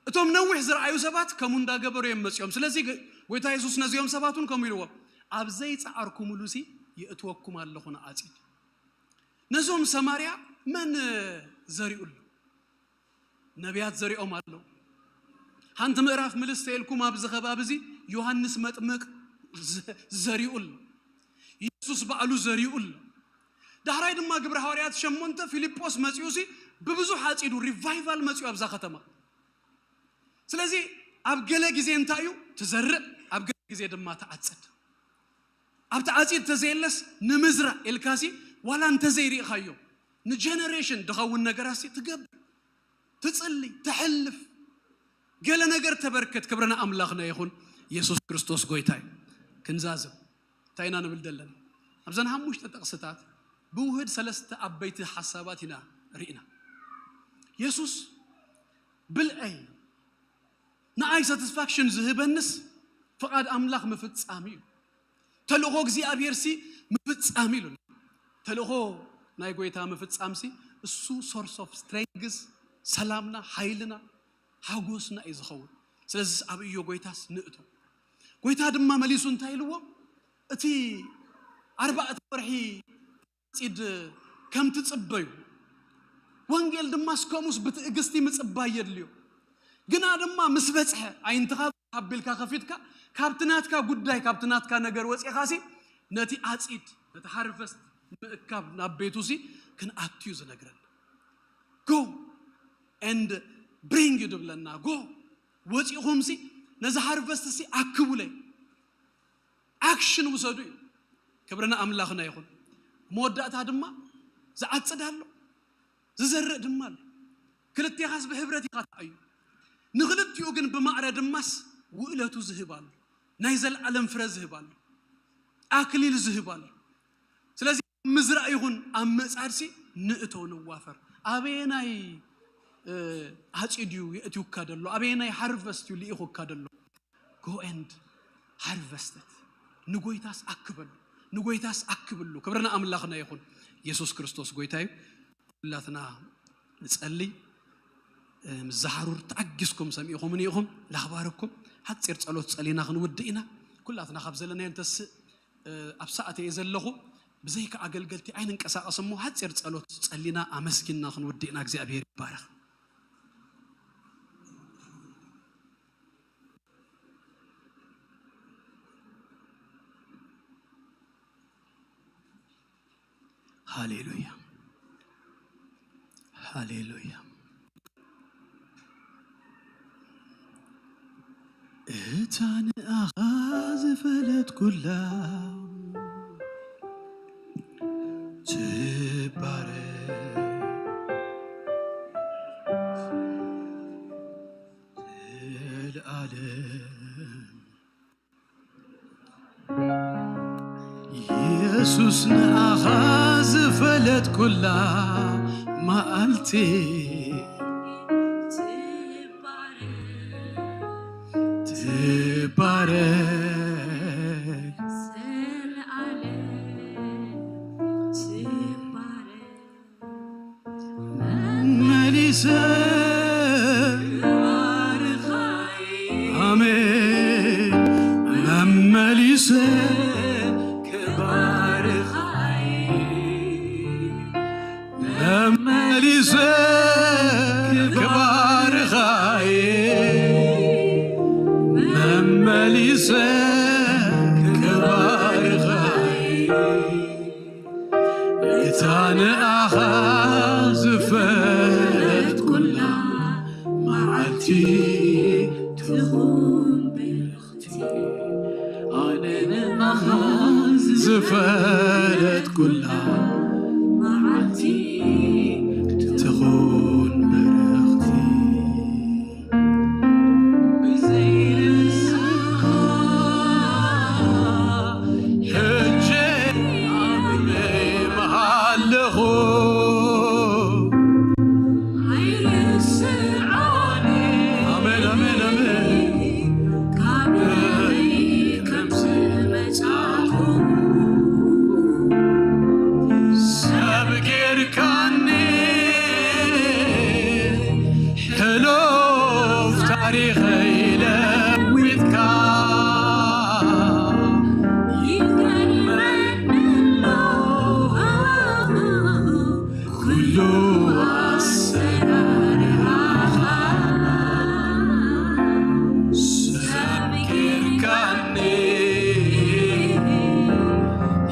እቶም ነዊሕ ዝረኣዩ ሰባት ከምኡ እንዳገበሩ እዮም መጺኦም። ስለዚ ግ-፣ ጎይታ የሱስ ነዚኦም ሰባት እውን ከምኡ ኢልዎም፣ ኣብ ዘይጸዓርኩምሉ ሲ የእትወኩም ኣለኹ ንዓጺድ። ነዞም ሰማርያ መን ዘሪኡሉ? ነቢያት ዘሪኦም ኣለዉ። ሓንቲ ምዕራፍ ምልስ ተኢልኩም ኣብዚ ከባቢ እዚ ዮሃንስ መጥምቅ ዘ-፣ ዘሪኡ ኣሎ። የሱስ ባዕሉ ዘሪኡ ኣሎ። ዳሕራይ ድማ ግብረ ሃዋርያት ሸሞንተ ፊልጶስ መጺኡ ሲ ብብዙሕ ዓጺዱ፣ ሪቫይቫል መጺኡ ኣብዛ ከተማ። ስለዚ ኣብ ገለ ግዜ እንታይ እዩ ትዘርእ፣ ኣብ ገለ ግዜ ድማ ትዓጽድ። ኣብቲ ዓጺድ ተዘየለስ ንምዝራእ ኢልካሲ ዋላ እንተዘይርኢኻዮ ንጀነሬሽን ድኸውን ነገራት ሲ ትገብር፣ ትጽሊ፣ ትሕልፍ፣ ገለ ነገር ተበርክት። ክብርና ኣምላኽና ይኹን። የሱስ ክርስቶስ ጎይታ እዩ። ክንዛዝም እንታይ ኢና ንብል ዘለና? ኣብዘን ሓሙሽተ ጥቕስታት ብውህድ ሰለስተ ዓበይቲ ሓሳባት ኢና ርኢና። የሱስ ብልዐይ፣ ንኣይ ሳቲስፋክሽን ዝህበንስ ፍቓድ ኣምላኽ ምፍጻም እዩ። ተልእኾ እግዚኣብሔር ሲ ምፍጻም እዩ ኢሉና። ተልእኾ ናይ ጎይታ ምፍጻም ሲ እሱ ሶርስ ኦፍ ስትሬንግስ፣ ሰላምና፣ ሓይልና፣ ሓጎስና እዩ ዝኸውን። ስለዚ ኣብዮ ጎይታስ ንእቶ። ጎይታ ድማ መሊሱ እንታይ ኢልዎ? እቲ ኣርባዕተ ወርሒ ጺድ ከም ትጽበዩ፣ ወንጌል ድማ እስከሙስ ብትዕግስቲ ምጽባይ የድልዮ። ግና ድማ ምስ በጽሐ፣ ኣይንትኻ ሃቢልካ ከፊትካ፣ ካብቲ ናትካ ጉዳይ፣ ካብቲ ናትካ ነገር ወጺኻ ሲ፣ ነቲ ኣጺድ፣ ነቲ ሃርቨስት ምእካብ ናብ ቤቱ ሲ ክንኣቱ እዩ ዝነግረና። Go and bring እዩ ድብለና። ጎ፣ ወጺኹም ሲ ነዚ ሃርቨስት ሲ ኣክቡለይ። ኣክሽን ውሰዱ እዩ። ክብርና ኣምላኽና ይኹን። መወዳእታ ድማ ዝዓጽድ ኣሎ፣ ዝዘርእ ድማ ኣሎ። ክልቴኻስ ብህብረት ኢኻ ትዓዩ። ንኽልቲኡ ግን ብማዕረ ድማስ ውእለቱ ዝህብ ኣሎ፣ ናይ ዘለኣለም ፍረ ዝህብ ኣሎ፣ ኣክሊል ዝህብ ኣሎ። ስለዚ ኣብ ምዝራእ ይኹን ኣብ ምእጻድ ሲ ንእቶ ንዋፈር። ኣበየናይ፣ እ፣ ኣጺድ እዩ የእትዩካ ደሎ? ኣበየናይ ሃርቨስት እዩ ልኢኹካ ደሎ? Go and harvest it። ንጎይታስ ኣክበሉ፣ ንጎይታስ ኣክብሉ። ክብርና ኣምላኽና ይኹን። የሱስ ክርስቶስ ጎይታ እዩ። ኩላትና ንጸሊ። እ፣ ምስ ዝሓሩር ተዓጊስኩም ሰሚዕኹምኒ ኢኹም። ላኽባረኩም። ሓጺር ጸሎት ጸሊና ክንውድእ ኢና። ኩላትና ካብ ዘለናዮ ንተስእ። እ፣ ኣብ ሰዓት እየ ዘለኹ። ብዘይካ ኣገልገልቲ ኣይንንቀሳቐስ እሞ ሓጺር ጸሎት ጸሊና ኣመስጊንና ክንውድእ ኢና። እግዚኣብሔር ይባረኽ። ሃሌሉያ፣ ሃሌሉያ። እታ ንኣኻ ዝፈለጥኩላ ትባረኽ ዘልኣለም። የሱስ ንኣኻ ዝፈለጥኩላ መዓልቲ ትባረኽ። ትባረኽ። ዘልኣለም ትባረኽ። መመሊሰ ክባርኻ እየ። ኣሜን። መመሊሰ ክባርኻ እየ። መመሊሰ ክባርኻ እየ። መመሊሰ ክባርኻ እየ። እታ ንኣኻ ዝፈለጥኩላ መዓልቲ ትኹን ብርኽቲ። ኣነ ንኣኻ ዝፈለጥኩላ መዓልቲ ትኹን ብርኽቲ። ብዘይ ንስኻ ሕጂ ኣመመ መሃለኹ። ኣይርስዖን። ኣሜን፣ ኣሜን፣ ኣሜን። ካበይ ከም ዝመጻኹ ሰብ ጌርካኒ። ሕሉፍ ታሪኸይ ለዊጥካ። ይገርመኒ ኣሎ ኩሉ ኣሰራርሓኻ። ሰብ ጌርካኒ።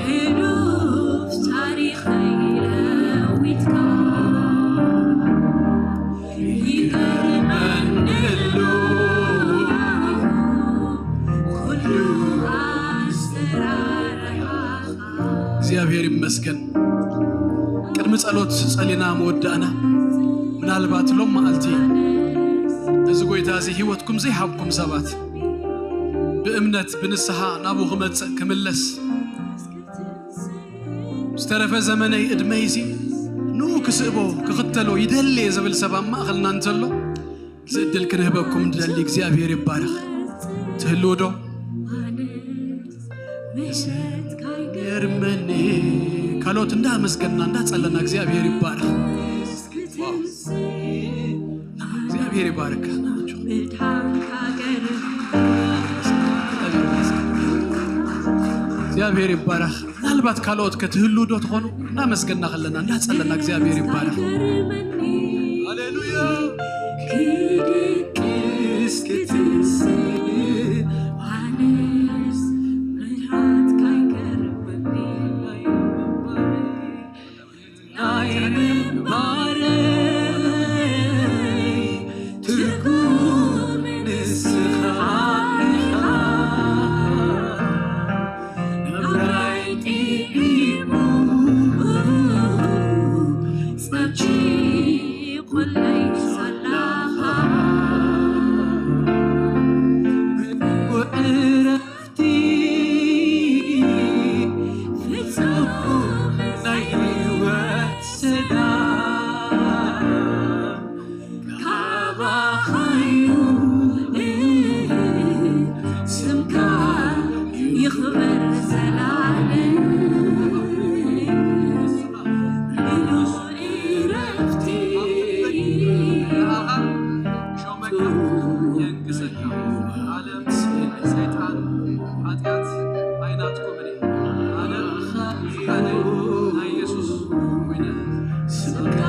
ሕሉፍ ታሪኸይ ለዊጥካ። ይገርመኒ ኣሎ ኩሉ ኣሰራርሓኻ። እግዚኣብሔር ይመስገን። ምጸሎት ጸሊና መወዳእና። ምናልባት ሎም መዓልቲ እዚ ጎይታ እዚ ህይወትኩም ዘይሃብኩም ሰባት፣ ብእምነት ብንስሓ ናብኡ ክመጽእ ክምለስ፣ ዝተረፈ ዘመነይ ዕድመይሲ ንኡ ክስእቦ ክኽተሎ ይደሊ እየ ዝብል ሰብ ኣብ ማእኸልና እንተሎ፣ እዚ ዕድል ክንህበኩም ንደሊ። እግዚኣብሔር ይባረኽ። ትህልው ዶ? ገርመኒ። ካልኦት እንዳመስገንና እንዳጸለና እግዚኣብሔር ይባረኽ። ዋው። እግዚኣብሔር ይባረክ። እግዚኣብሔር ይባረኽ። ምናልባት ካልኦት ከትህሉ ዶ ትኾኑ? እናመስገና ከለና እንዳጸለና እግዚኣብሔር ይባረኽ። ሃሌሉያ። ክድቅስ ክትንስእ ኣነስ ምሕረትካ ይገርመኒ። ናይ ምንባረይ ትርጉም ንስኻ ኢኻ። ናብራይ ጢዒሙ ጸብጺቑለይ ዘለኻ ዕረ ፍጹም ናይ ህይወት ሰላም ካባኻዩ። ስምካ ይኽበር ዘላለም። ምሉእ ዕረፍቲ ሾመካ የንግሰካ። ዓለም፣ ሰይጣን፣ ሓጢኣት ኣይናትኩምን እዩ። ኣነ ፍቓድ ናይ የሱስ ኮይነ። ስምካ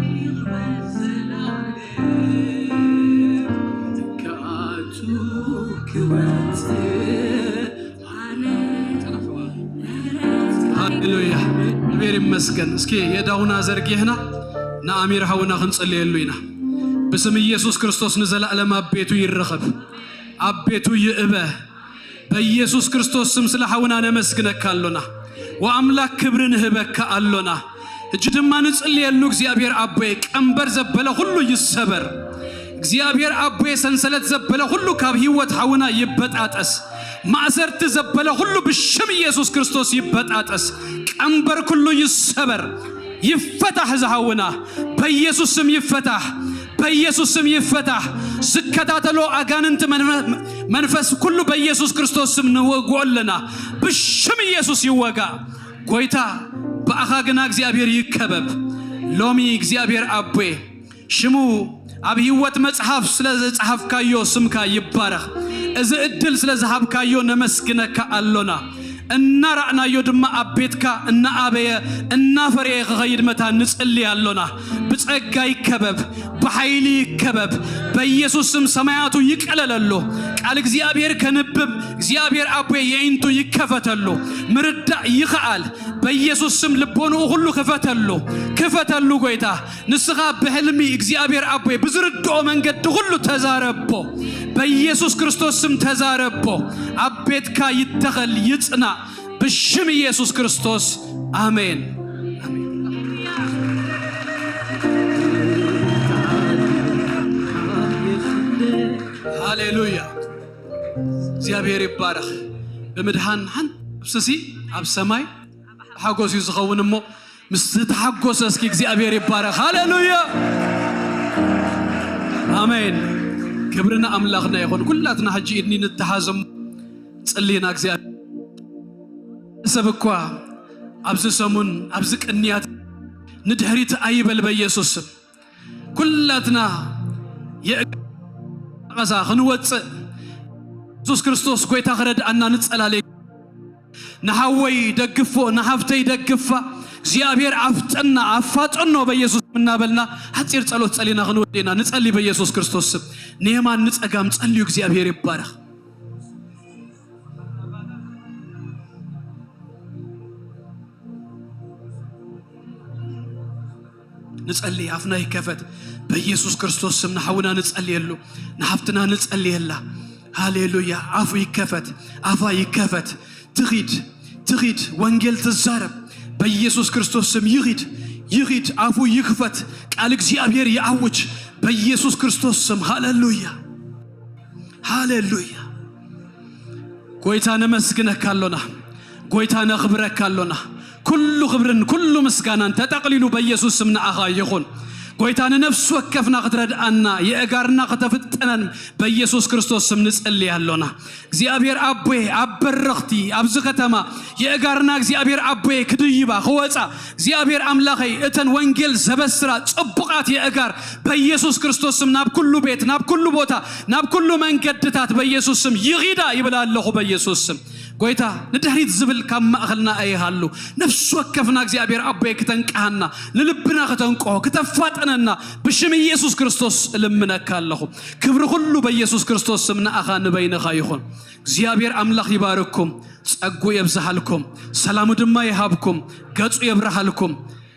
ይኽበር ዘላለም። ክኣቱ ክወጽእ ኣነ። ሃሌሉያ። እግዚኣብሔር ይመስገን። እስኪ የዳውና ዘርጊሕና ንኣሚር ሓውና ክንጽልየሉ ኢና። ብስም ኢየሱስ ክርስቶስ ንዘላለም ኣብ ቤቱ ይረኸብ፣ ኣብ ቤቱ ይእበ። በኢየሱስ ክርስቶስ ስም ስለ ሓውና ነመስግነካ ኣሎና። ወኣምላክ ክብሪ ንህበካ ኣሎና። እጂ ድማ ንጽልየሉ እግዚኣብሔር ኣቦየ፣ ቀንበር ዘበለ ኩሉ ይሰበር። እግዚኣብሔር ኣቦየ፣ ሰንሰለት ዘበለ ኩሉ ካብ ህይወት ሓውና ይበጣጠስ። ማእሰርቲ ዘበለ ኩሉ ብሽም ኢየሱስ ክርስቶስ ይበጣጠስ። ቀንበር ኩሉ ይሰበር። ይፈታሕ ዝሃውና፣ በኢየሱስ ስም ይፈታሕ፣ በኢየሱስ ስም ይፈታሕ። ዝከታተሎ ኣጋንንቲ መንፈ-፣ መንፈስ ኩሉ በኢየሱስ ክርስቶስ ስም ንወግኦ ኣለና። ብሽም ኢየሱስ ይወጋ። ጎይታ ብኣኻ ግና እግዚኣብሔር ይከበብ። ሎሚ እግዚኣብሔር ኣቦይ ሽሙ ኣብ ህይወት መጽሓፍ ስለ ዘጽሓፍካዮ ስምካ ይባረኽ። እዚ ዕድል ስለ ዝሃብካዮ ነመስግነካ ኣሎና። እናራእናዮ ድማ ኣብ ቤትካ እናኣበየ እናፈረየ ክኸይድ መታን ንጽሊ ኣሎና። ብጸጋ ይከበብ፣ ብሓይሊ ይከበብ። በኢየሱስ ስም ሰማያቱ ይቀለለሉ። ቃል እግዚኣብሔር ከንብብ እግዚኣብሔር ኣቦይ የዒንቱ ይከፈተሉ። ምርዳእ ይኽኣል። በኢየሱስ ስም ልቦንኡ ኩሉ ክፈተሉ፣ ክፈተሉ ጎይታ። ንስኻ ብሕልሚ እግዚኣብሔር ኣቦይ ብዝርድኦ መንገዲ ኩሉ ተዛረቦ። በኢየሱስ ክርስቶስ ስም ተዛረቦ። ኣብ ቤትካ ይተኸል፣ ይጽናእ። ብሽም ኢየሱስ ክርስቶስ ኣሜን። ኣሜን። ሃሌሉያ። እግዚኣብሔር ይባረኽ። ብምድሓን ሓንቲ ነፍስሲ ኣብ ሰማይ ሓጎስ እዩ ዝኸውን እሞ፣ ምስ ዝተሓጎሰ እስኪ እግዚኣብሔር ይባረኽ። ሃሌሉያ። ኣሜን። ክብሪ ንኣምላኽና ይኹን። ኩላትና ሕጂ ኢድኒ ንተሓዘም ጽሊና እግዚኣብሔር ሰብ እኳ ኣብዚ ሰሙን ኣብዚ ቅንያት ንድሕሪት ኣይበል በኢየሱስ ስም። ኩላትና የእቀሳ ክንወጽእ የሱስ ክርስቶስ ጎይታ ክረድኣና ንጸላለይ። ንሓወይ ደግፎ፣ ንሓፍተይ ደግፋ፣ እግዚኣብሔር ኣፍጥና፣ ኣፋጥኖ በኢየሱስ ስም እናበልና ሓጺር ጸሎት ጸሊና ክንወድ ኢና። ንጸሊ በኢየሱስ ክርስቶስ ስም። ንየማን ንጸጋም ጸልዩ፣ እግዚኣብሔር ይባረኽ። ንጸሊ፣ ኣፍና ይከፈት። በኢየሱስ ክርስቶስ ስም ንሓውና ንጸልየሉ፣ ንሓፍትና ንጸልየላ። ሃሌሉያ። ኣፉ ይከፈት፣ ኣፋ ይከፈት። ትኺድ፣ ትኺድ፣ ወንጌል ትዛረብ። በኢየሱስ ክርስቶስ ስም ይኺድ፣ ይኺድ፣ ኣፉ ይክፈት፣ ቃል እግዚኣብሔር ይኣውጅ በኢየሱስ ክርስቶስ ስም። ሃሌሉያ፣ ሃሌሉያ። ጎይታ ነመስግነካ ኣሎና፣ ጎይታ ነኽብረካ ኣሎና። ኩሉ ክብርን ኩሉ ምስጋናን ተጠቕሊሉ በኢየሱስ ስም ንኣኻ ይኹን። ጎይታ ንነፍሲ ወከፍና ክትረድኣና፣ የእጋርና ከተፍጥነን በኢየሱስ ክርስቶስ ስም ንጽሊ ኣሎና። እግዚኣብሔር ኣቦየ ኣብ በረኽቲ ኣብዚ ከተማ የእጋርና እግዚኣብሔር ኣቦየ ክድይባ ክወፃ እግዚኣብሔር ኣምላኸይ እተን ወንጌል ዘበስራ ጽቡቓት የእጋር በኢየሱስ ክርስቶስ ስም ናብ ኩሉ ቤት ናብ ኩሉ ቦታ ናብ ኩሉ መንገድታት በኢየሱስ ስም ይኺዳ ይብል ኣለኹ በኢየሱስ ስም። ጎይታ ንድሕሪት ዝብል ካብ ማእኸልና ኣይሃሉ። ነፍሲ ወከፍና እግዚኣብሔር ኣቦየ ክተንቅሃና ንልብና ክተንቅሆ ክተፋጠነና ብሽም ኢየሱስ ክርስቶስ እልምነካ ኣለኹ። ክብሪ ኩሉ በኢየሱስ ክርስቶስ ስም ንኣኻ ንበይንኻ ይኹን። እግዚኣብሔር ኣምላኽ ይባርኩም፣ ጸጉ የብዝሃልኩም፣ ሰላሙ ድማ ይሃብኩም፣ ገጹ የብርሃልኩም።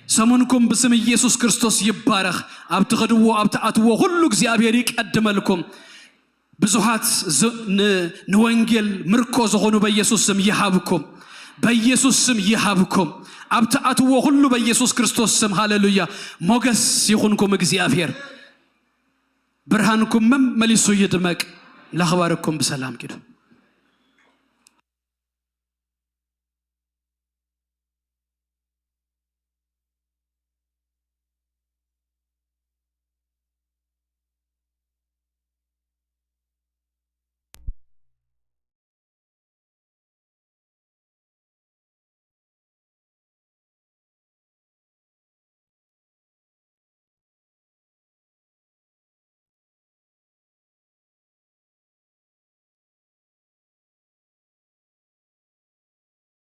ሰሙንኩም ብስም ኢየሱስ ክርስቶስ ይባረኽ። ኣብ ትኸድዎ ኣብ ትኣትዎ ኩሉ እግዚኣብሔር ይቀድመልኩም። ብዙሓት ዝ- ን- ንወንጌል ምርኮ ዝኾኑ በኢየሱስ ስም ይሃብኩም፣ በኢየሱስ ስም ይሃብኩም። ኣብ ትኣትዎ ኩሉ በኢየሱስ ክርስቶስ ስም ሃሌሉያ ሞገስ ይኹንኩም። እግዚኣብሔር ብርሃንኩም መመሊሱ ይድመቅ። ላኽባርኩም ብሰላም ኪዱ።